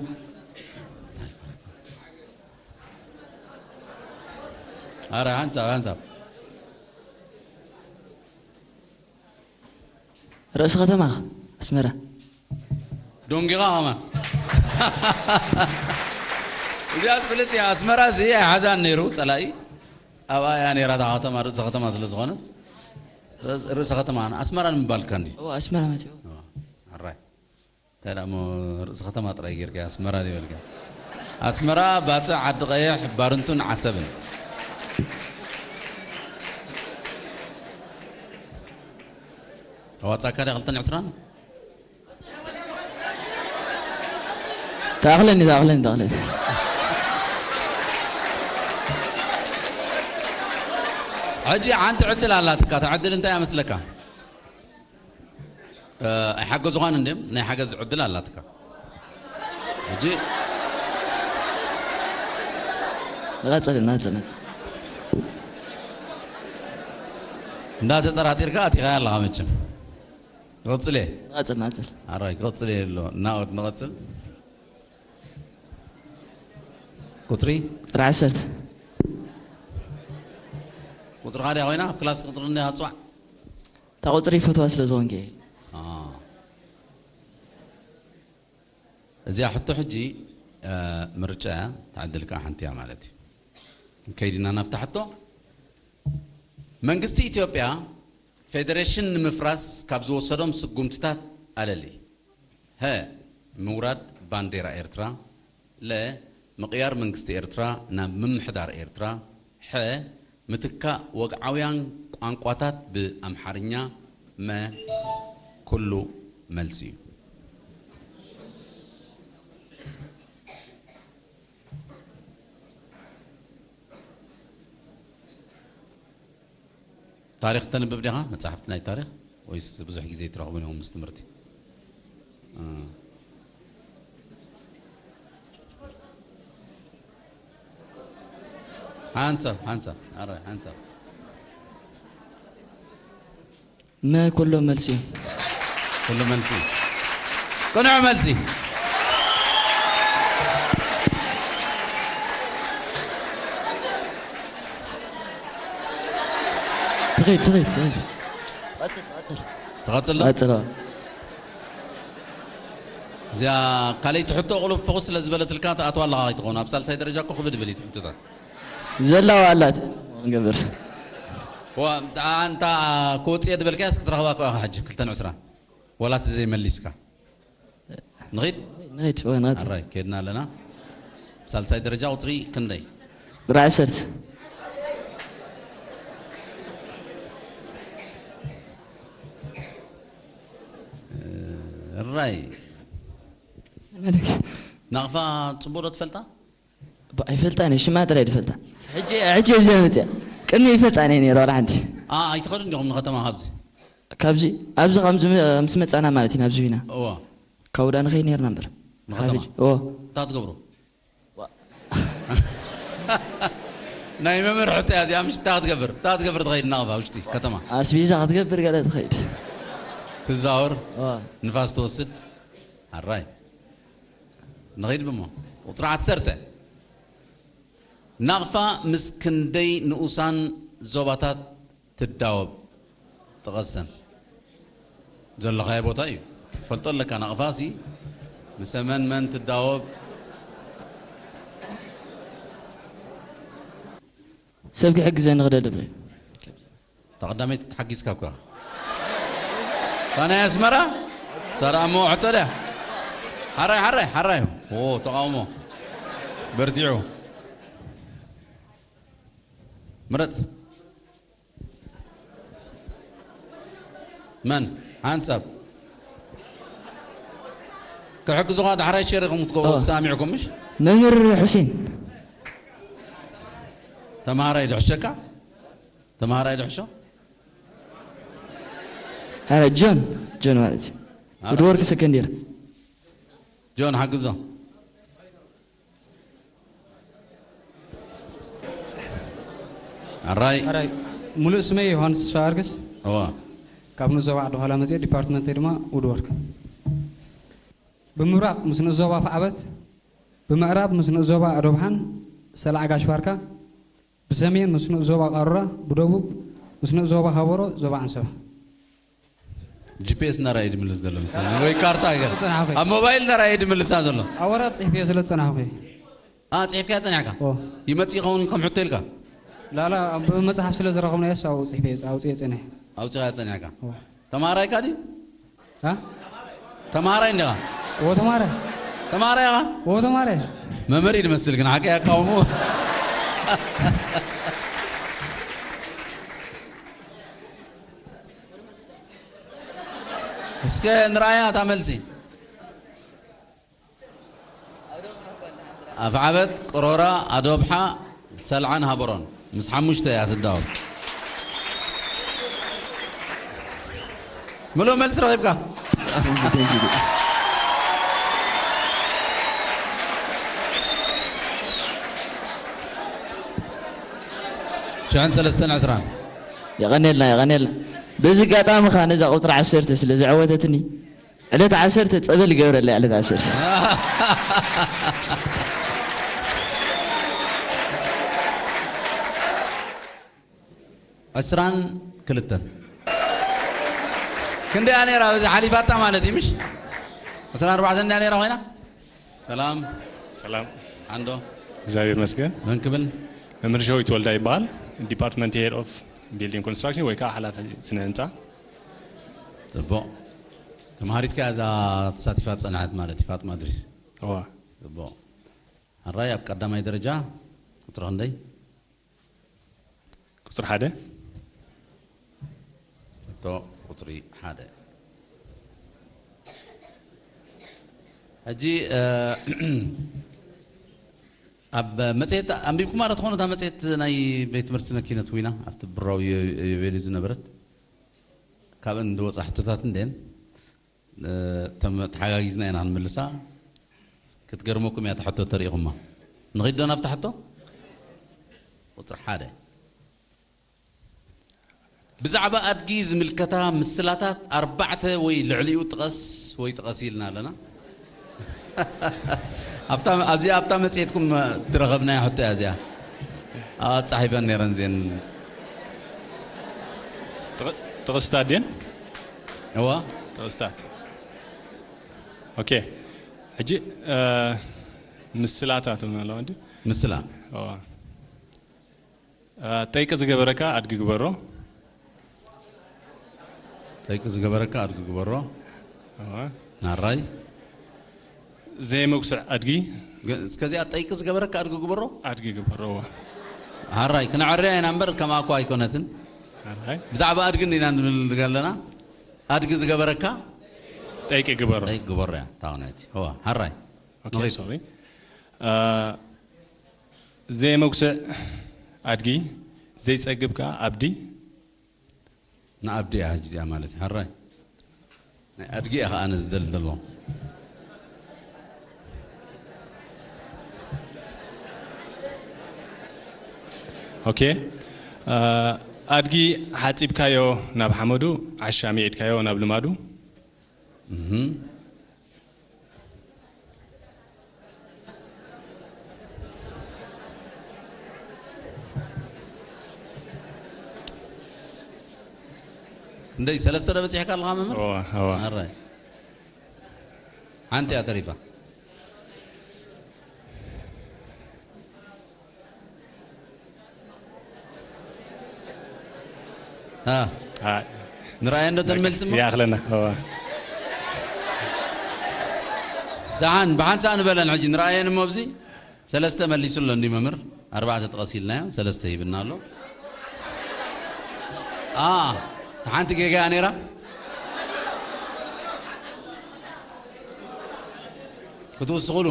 ኣረ፣ ሓንሳብ፣ ሓንሳብ። ርእሲ ከተማ ኣስመራ። ዶንጊኻ ኸማን። እዚኣ ትፍልጥ እያ። ኣስመራ እዚ ኣይሓዛን ነይሩ፣ ጸላኢ። ኣብኣ እያ ነይራ እታ ከተማ፣ ርእሲ ከተማ ስለ ዝኾነ። ርእሲ፣ ርእሲ ከተማ፣ ኣስመራ ንምባል እካ እንዲ። እዎ፣ ኣስመራ ማለት እዩ። እዎ፣ ኣራይ። እንታይ ደኣ እሞ ርእሲ ከተማ ጥራይ ጌርካ ኣስመራ ዘይበልካ? ኣስመራ፣ ባጽዕ፣ ዓዲ ቀይሕ፣ ባርንቱን ዓሰብን። ኣዋጻካ ድያ ክልተን ዕስራን? ተኣኽለኒ፣ ተኣኽለኒ፣ ተኣኽለኒ። ሕጂ ሓንቲ ዕድል ኣላትካ። እታ ዕድል እንታይ እያ መስለካ? እ፣ ኣይሓገዙኻን እንድዮም፣ ናይ ሓገዝ ዕድል ኣላትካ። ሕጂ ንቐጽል፣ ንቐጽል፣ ንቐጽል። እንዳተጠራጢርካ ኣቲኻያ ኣለኻ መቸም። ክቕጽል እየ። ንቐጽል፣ ንቐጽል። ኣራይ፣ ክቕጽል እየ ኣሎ። እናወድ ንቐጽል። ቁጽሪ? ቁጽሪ ዓሰርተ። ቁጽርኻ ድያ ኮይና? ኣብ ክላስ ቁጽሪ እንዲኻ ትጽዋዕ? እታ ቁጽሪ ይፈትዋ ስለ ዝኾንኪ። አ። እዚኣ ሕቶ ሕጂ፣ እ፣ ምርጫ እያ፣ ትዕድል ከኣ ሓንቲ እያ ማለት እዩ። ከይድና ናብታ ሕቶ። መንግስቲ ኢትዮጵያ ፌደሬሽን ንምፍራስ ካብ ዝወሰዶም ስጉምትታት ኣለሊ። ሀ፣ ምውራድ ባንዴራ ኤርትራ። ለ፣ ምቕያር መንግስቲ ኤርትራ ናብ ምምሕዳር ኤርትራ። ሐ፣ ምትካእ ወግዓውያን ቋንቋታት ብኣምሓርኛ። መ፣ ኩሉ መልሲ እዩ። ታሪኽ ተንብብ ዲኻ? መጻሕፍቲ ናይ ታሪኽ? ወይስ ብዙሕ ግዜ ኣይትረኽቡን ኢኹም ምስ ትምህርቲ? እ። ሓንሳብ፣ ሓንሳብ፣ ኣረ፣ ሓንሳብ። መ፣ ኩሎም መልሲ እዮም። ኩሉ መልሲ። ቅኑዕ መልሲ። ትኺድ፣ ትኺድ፣ ትኺድ። ትቐጽል ዶ? ቀጽል፣ ኣዎ። እዚኣ ካልኣይቲ ሕቶ ቁልፍ ፍኹስ ስለ ዝበለትልካ ትኣትዋ ኣለኻ ከይትኸውን። ኣብ ሳልሳይ ደረጃ እኮ ክብድ ብል እዩ እቲ ሕቶታት። ዘላዋ ኣላት። ክንገብር። ዋ፣ ኣንታ ክወጽእ እየ ዝበልካያስ ክትረኽባ እኮ ኢኻ ሕጂ፣ ክልተን ዕስራን። ዋላ እቲ ዘይመሊስካ። ንኺድ? ንኺድ፣ ወይ ንቐጽል። ኣራይ፣ ከድና ኣለና። ሳልሳይ ደረጃ ቁጽሪ ክንደይ? ቁጽሪ ዓሰርተ። እራይ። ናቕፋ ጽቡቕ ዶ ትፈልጣ? ባ-፣ ኣይፈልጣን እየ፣ ሽማ ጥራይ ዝፈልጣ። ሕጂ፣ ሕጂ እየ ብዘይ መፅያ። ቅድሚ ይፈልጣን እየ ነይረ፣ ዋላ ሓንቲ። ኣ፣ ኣይትኸዱን ዲኹም ንኸተማ ካብዚ? ካብዚ፣ ኣብዚ ከምዚ ም-፣ ምስ መፃና ማለት እዩ፣ ናብዚ ዊና። እወ። ካብኡ ዳ ንኸይድ ነይርና እምበር። ንኸተማ? ካብ ሕጂ፣ እወ። እንታይ ትገብሩ? ዋ-፣ ናይ መምህር ሕቶ እያ እዚኣ፣ ምሽ እንታይ ክትገብር? እንታይ ክትገብር ትኸይድ ናቕፋ ውሽጢ ከተማ? ኣስቤዛ ክትገብር ገለ ትኸይድ። ትዛወር? እወ። ንፋስ ትወስድ? ኣራይ። ንኸይድ ብሞ። ቁፅሪ ዓሰርተ። ናቕፋ ምስ ክንደይ ንኡሳን ዞባታት ትዳወብ? ጥቀሰን። ዘለኻዮ ቦታ እዩ። ትፈልጦ ኣለካ፣ ናቕፋ ሲ ምስ መን መን ትዳወብ? ሰብ ክሕግዘኒ ክደሊ እየ። ተቐዳመይቲ ተሓጊዝካ እኮ። እታ ናይ ኣስመራ? ሰራ እሞ ሕቶ ድያ? ሓራይ፣ ሓራይ፣ ሓራይ። ኦ፣ ተቓውሞ። በርቲዑ። ምረጽ። መን? ሓንሳብ። ክሕግዙኻ ዳሕራይ ሸር ኢኹም ክትገብሩ ኦ። ተሰማሚዕኩም፣ ምሽ? መምህር ሑሴን። ተምሃራይ ድሕሸካ? ተምሃራይ ድሕሾ? ኣረ፣ ጆን፣ ጆን ማለት እዩ። ኣረ። ውድወርክ ሰከንድ ይር። ጆን፣ ሓግዞ። ኣራይ። ኣራይ፣ ሙሉእ ስመይ ዮሃንስ ተስፋ ኣርግስ። እዋ። ካብ ንኡስ ዞባ ዓዲ ዃላ መፅእ፣ ዲፓርትመንተይ ድማ ውድወርክ። ብምብራቕ ምስ ንኡስ ዞባ ፋዕበት፣ ብምዕራብ ምስ ንኡስ ዞባ ኣዶብሓን ሰላዕ ጋሽ ባርካ፣ ብሰሜን ምስ ንኡስ ዞባ ቃሩራ፣ ብደቡብ ምስ ንኡስ ዞባ ሃበሮ፣ ዞባ ዓንሰባ። ጂ ፒ ኤስ እናረኣየ ድምልስ ዘሎ መስለኒ፣ ወይ ካርታ ሃገር። ዝጸናሕኩ። ኣብ ሞባይል እናረኣየ ድምልሳ ዘሎ። ኣብ ወረቐት ጽሕፍዮ ስለ ዝጸናሕኩ። ኣ፣ ጽሒፍካዮ ጸኒሕካ? ኦ። ይመጽእ ይኸውን ከም ሕቶ ኢልካ? ላላ፣ ብመጽሓፍ ስለ ዝረኸብናዮስ ኣብኡ ጽሒፈዮ፣ ኣውጽኤ ጸኒሐ። ኣውጺኻ ጸኒሕካ? ኦ። ተማሃራይካ ድዩ? ኣ? ተማሃራይ እንዲኻ? ኦ፣ ተማሃራይ። ተማሃራይ ኢኻ? ኦ፣ ተማሃራይ። መምህር እዩ ዝመስል ግን ሓቂ ኣቃውሞ። እስከ ንርኣያ እታ መልሲ። ኣፍዓበት፣ ቅሮራ፣ ኣዶብሓ፣ ሰልዓን ሃበሮን። ምስ ሓሙሽተ እያ ትዳወብ። ምሉእ መልሲ ረኺብካ። ሽሕን ሰለስተን ዕስራን። የቐኔልና፣ የቐኔልና። በዚ ኣጋጣሚ ኸኣ ነዛ ቁጽሪ ዓሰርተ ስለ ዘዕወተትኒ፣ ዕለት ዓሰርተ ጸበል ይገብረለይ፣ ዕለት ዓሰርተ። ዕስራን ክልተን። ክንደያ ነይራ በዚ ሓሊፋታ ማለት እዩ፣ ምሽ? ዕስራን ኣርባዕተን እንድያ ነይራ ኮይና? ሰላም። ሰላም። ኣንዶ። እግዚኣብሔር ይመስገን። መን ክብል? መምህር ሸዊት ወልዳ ይበሃል። ዲፓርትመንት ሄድ ኦፍ ቢልዲንግ ኮንስትራክሽን ወይ ከዓ ሓላፊ ስነ ህንፃ። ጽቡቕ። ተምሃሪት ከኣ እዛ ተሳቲፋ ጸንሐት ማለት እዩ፣ ፋጥማ እድሪስ። እዋ። ጽቡቕ። ሕራይ ኣብ ቀዳማይ ደረጃ ቁጽሪ ክንደይ? ቁጽሪ ሓደ። ሕቶ ቁጽሪ ሓደ። ሕጂ፣ እ፣ ኣብ መጽሔት ኣንቢብኩማ ዶ ትኾኑ? እታ መጽሔት ናይ ቤት ትምህርቲ ስነ ኪነት ዊና ኣብቲ ብራዊ ዮ-፣ ዮቤልዩ ዝነበረት ካብአን ዝወጻ ሕቶታት እንድየን። እ፣ ተም-፣ ተሓጋጊዝና ኢና ክንምልሳ። ክትገርመኩም እያ እታ ሕቶ ተሪኢኹማ። ንኺድ ዶ ናብታ ሕቶ? ቁጽሪ ሓደ። ብዛዕባ ኣድጊ ዝምልከታ ምስላታት ኣርባዕተ ወይ ልዕሊኡ ጥቀስ ወይ ጥቀስ ኢልና ኣለና። ኣብታ፣ ኣብዚኣ ኣብታ መጽሔትኩም ዝረኸብናያ ሕቶ እያ እዚኣ። ኣጻሒፈን ነይረን እዚአን። ጥቕ-፣ ጥቕስታት ድየን? እዋ። ጥቕስታት። ኦኬ። ሕጂ፣ እ፣ ምስላታት እውን ኣለዋ እንዲ? ምስላ። እዋ። እ፣ ጠይቂ ዝገበረካ ኣድጊ ግበሮ። ጠይቂ ዝገበረካ ኣድጊ ግበሮ። እዋ። ናራይ። ዘየመጉስዕ ኣድጊ። ገ-፣ እስከዚኣ ጠይቂ ዝገበረካ ኣድጊ ግበሮ? ኣድጊ ግበሮ፣ እዋ። ሃራይ፣ ክነዕርያ ኢና እምበር ከማእኮ ኣይኮነትን። ሃራይ። ብዛዕባ ኣድጊ እንዲና ንብል ዘለና። ኣድጊ ዝገበረካ? ጠይቂ ግበሮ። ጠይቂ ግበሮ እያ፣ እታ ኾነት። እዋ፣ ሃራይ። ኦኬ፣ ንኺድ። ሶሪ። እ፣ ዘየመጉስዕ ኣድጊ፣ ዘይጸግብ ከኣ ኣብዲ። ንኣብዲ እያ ሕጂ እዚኣ ማለት እዩ። ሕራይ። ናይ ኣድጊ እያ ከኣ ኣነ ዝደሊ ዘለኹ። ኦኬ። እ፣ ኣድጊ ሓጺብካዮ ናብ ሓመዱ፣ ዓሻ ሚዒድካዮ ናብ ልማዱ። እህ። ክንደይ ሰለስተ ዶ በጺሕካ ኣለኻ መምህር? እዋ፣ እዋ። ኣራይ። ሓንቲ እያ ተሪፋ። አ፣ ንርኣየን ዶ ተን መልሲ እሞ? ይኣኽለና። እዋ። ደሓን፣ ብሓንሳእ ንበለን ሕጂ ንርኣየን እሞ፣ ኣብዚ ሰለስተ መሊሱ ኣሎ እንዲ መምህር፣ ኣርባዕተ ተቐሲልናዮ፣ ሰለስተ ሂብና ኣሎ። አ፣ ሓንቲ ጌጋ እያ ነይራ። ክትውስኹሉ?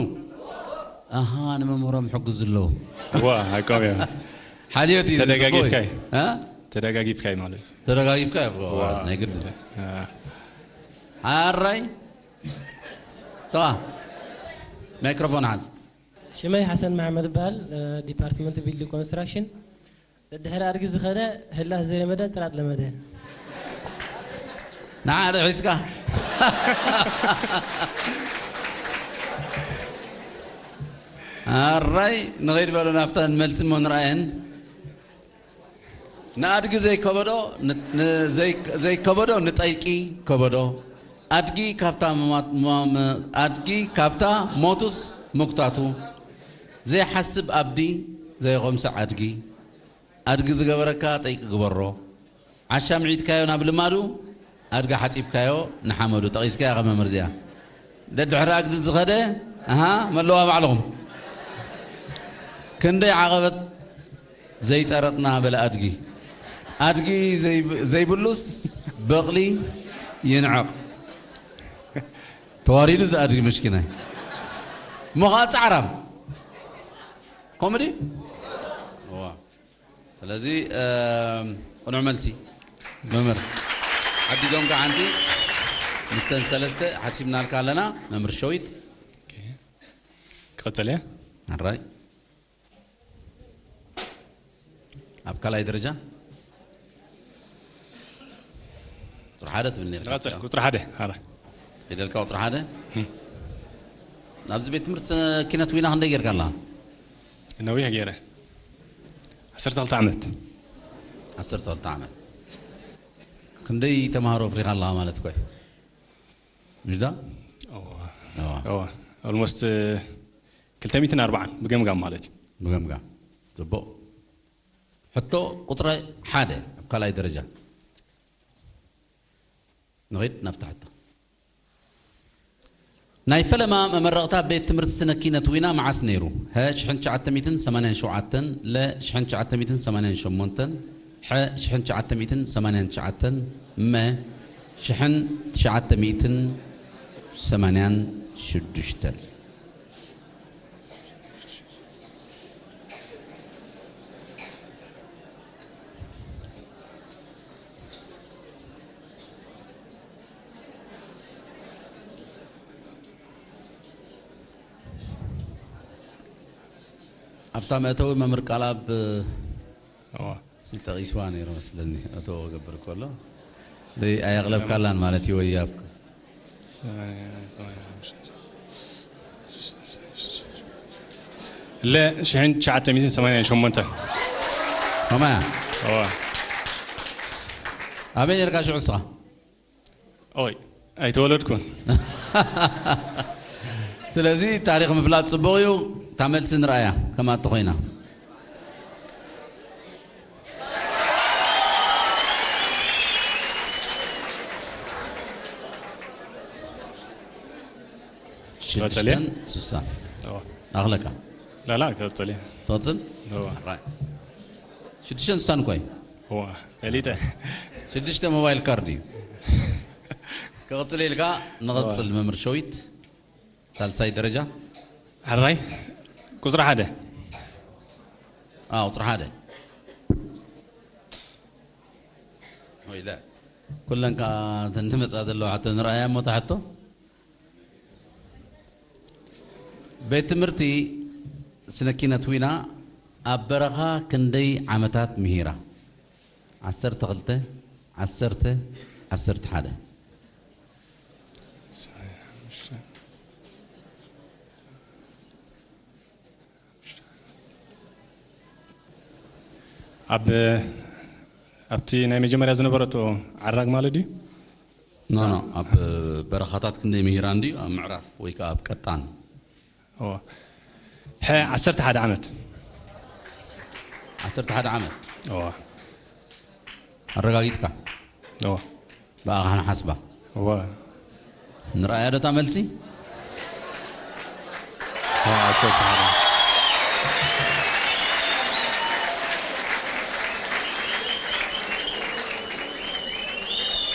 ኣሃ፣ ንመምህሮም ሕግዙ ኣለዉ። እዋ፣ ሓቆም እዮም። ሓልዮት እዩ፣ ተደጋጊፍካ እዩ። እ? ተደጋጊፍካ እዩ ማለት እዩ። ተደጋጊፍካ እዩ፣ እዋ። ናይ ግድ። እ። ሓራይ። ሰዋ። ማይክሮፎን ሓዝ። ሽመይ ሓሰን መሓመድ ይበሃል፣ እ፣ ዲፓርትመንት ቢልዲንግ ኮንስትራክሽን። ደድሕሪ ኣድጊ ዝኸደ ህላስ ዘይለመደ ጥራጥ ለመደ። ንዓ ዶ ሒዝካ? ኣራይ፣ ንኸይድ በሎ ናብተን መልሲ እሞ ንርኣየን። ንኣድጊ ዘይከበዶ፣ ን-፣ ን-፣ ዘይ-፣ ዘይከበዶ ንጠይቂ ከበዶ። ኣድጊ ካብታ ማ-፣ ማ-፣ ም-፣ ኣድጊ ካብታ ሞቱስ ምጉታቱ። ዘይሓስብ ኣብዲ፣ ዘይኾምስዕ ኣድጊ። ኣድጊ ዝገበረካ ጠይቂ ግበሮ። ዓሻ ምዒድካዮ ናብ ልማዱ፣ ኣድጊ ሓጺብካዮ ንሓመዱ። ጠቒስካያ ከመ መርዚኣ። ደድሕሪ ኣግዲ ዝኸደ፣ ኣሃ፣ መለዋ ባዕልኹም። ክንደይ ዓቐበት ዘይጠረጥና በለ ኣድጊ። ኣድጊ ዘይብ-፣ ዘይብሉስ በቕሊ ይንዕቕ። ተዋሪዱ እዚ ኣድጊ መስኪናይ። እሞ ኸዓ ጻዕራም። ኮሜዲ? እዋ። ስለዚ፣ እም፣ ቅኑዕ መልሲ። መምህር። ሓጊዞም ከዓ ሓንቲ ምስተን ሰለስተ ሓሲብናልካ ኣለና። መምህር ሸዊት። ኦኬ። ክቐጽል እየ? ኣራይ። ኣብ ካልኣይ ደረጃ? ቁጽሪ ሓደ ትብል ነርካ። ዝቐጽል፣ ቁጽሪ ሓደ፣ ኣረ። ፊደልካ ቁጽሪ ሓደ? እም። ኣብዚ ቤት ትምህርቲ ኪነት ዊና ክንደይ ጌርካ ኣለኻ? ነዊሕ ገይረ። ዓሰርተ ክልተ ዓመት። ዓሰርተ ክልተ ዓመት። ክንደይ ተማሃሮ ኣፍሪኻ ኣለኻ ማለት እኮ እዩ? ምሽ ዳ? እዋ። እዋ። እዋ። ኦልሞስት፣ እ፣ ክልተ ሚእትን ኣርባዓን ብገምጋም ማለት እዩ። ብገምጋም። ጽቡቕ። ሕቶ ቁጽሪ ሓደ ኣብ ካልኣይ ደረጃ። ንኺድ ናብታ ሕቶ። ናይ ፈለማ መመረቕታ ቤት ትምህርቲ ስነ ኪነት ዊና መዓስ ነይሩ? ሀ፣ ሽሕን ትሽዓተ ሚእትን ሰማንያን ሸውዓተን፣ ለ፣ ሽሕን ትሽዓተ ሚእትን ሰማንያን ሸሞንተን፣ ሐ፣ ሽሕን ትሽዓተ ሚእትን ሰማንያን ትሽዓተን፣ መ፣ ሽሕን ትሽዓተ ሚእትን ሰማንያን ሽዱሽተን። ኣብታ መእተዊ መምህር ቃልኣብ እዋ። ስልጠ ቂስዋ ነይሩ መስለኒ፣ ኣቶ ገብር ከሎ። ደይ ኣየቕለብካላን ማለት እዩ ወይ ኣብ ለ ሽሕን ትሽዓተ ሚእትን ሰማንያን ሸሞንተን። ከማያ? እዋ። ኣበይ ነርካ ሽዑ እስኻ? ኦይ፣ ኣይተወለድኩን። ስለዚ ታሪኽ ምፍላጥ ጽቡቕ እዩ። እታ መልሲ ንርኣያ ከማቲ ኮይና። ቀጸል እየ? ሽዱሽተን ስሳን። እዋ። ኣኽለካ? ላላ፣ ቀጸል እየ። ትቐጽል? እዋ። ራይ። ሽዱሽተን ስሳን እኮ እዩ። እዋ፣ ፈሊጠ። ሽዱሽተ ሞባይል ካርድ እዩ። ክቕጽል ኢልካ ንቐጽል። እዋ። መምህር ሸዊት፣ ሳልሳይ ደረጃ። ሕራይ፣ ቁጽሪ ሓደ። ኣዎ፣ ቁጽሪ ሓደ። ወይለ። ኩለን ከኣ እተን ዝመጻ ዘለዋ ሕቶ ንርኣያ እሞ እታ ሕቶ። ቤት ትምህርቲ ስነ ኪነት ዊና ኣብ በረኻ ክንደይ ዓመታት ምሂራ? ዓሰርተ ክልተ፣ ዓሰርተ፣ ዓሰርተ ሓደ። ኣብ፣ ኣብቲ ናይ መጀመርያ ዝነበረቶ ዓራግ ማለት ድዩ? ኖ፣ ኖ፣ ኣብ በረኻታት ክንደይ ምሂራ እንድዩ? ኣብ ምዕራፍ ወይ ከኣ ኣብ ቀጣን? እዎ። ሐ፣ ዓሰርተ ሓደ ዓመት። ዓሰርተ ሓደ ዓመት? እዎ። ኣረጋጊጽካ እዋ ብኣኻ ንሓስባ እዋ ንረኣያ ዶ እታ መልሲ እዋ ኣሰብ ተሓረ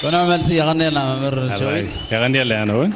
ቅኑዕ መልሲ የቐንየልና መምህር ሸዊት የቐንየለ ኣነ እውን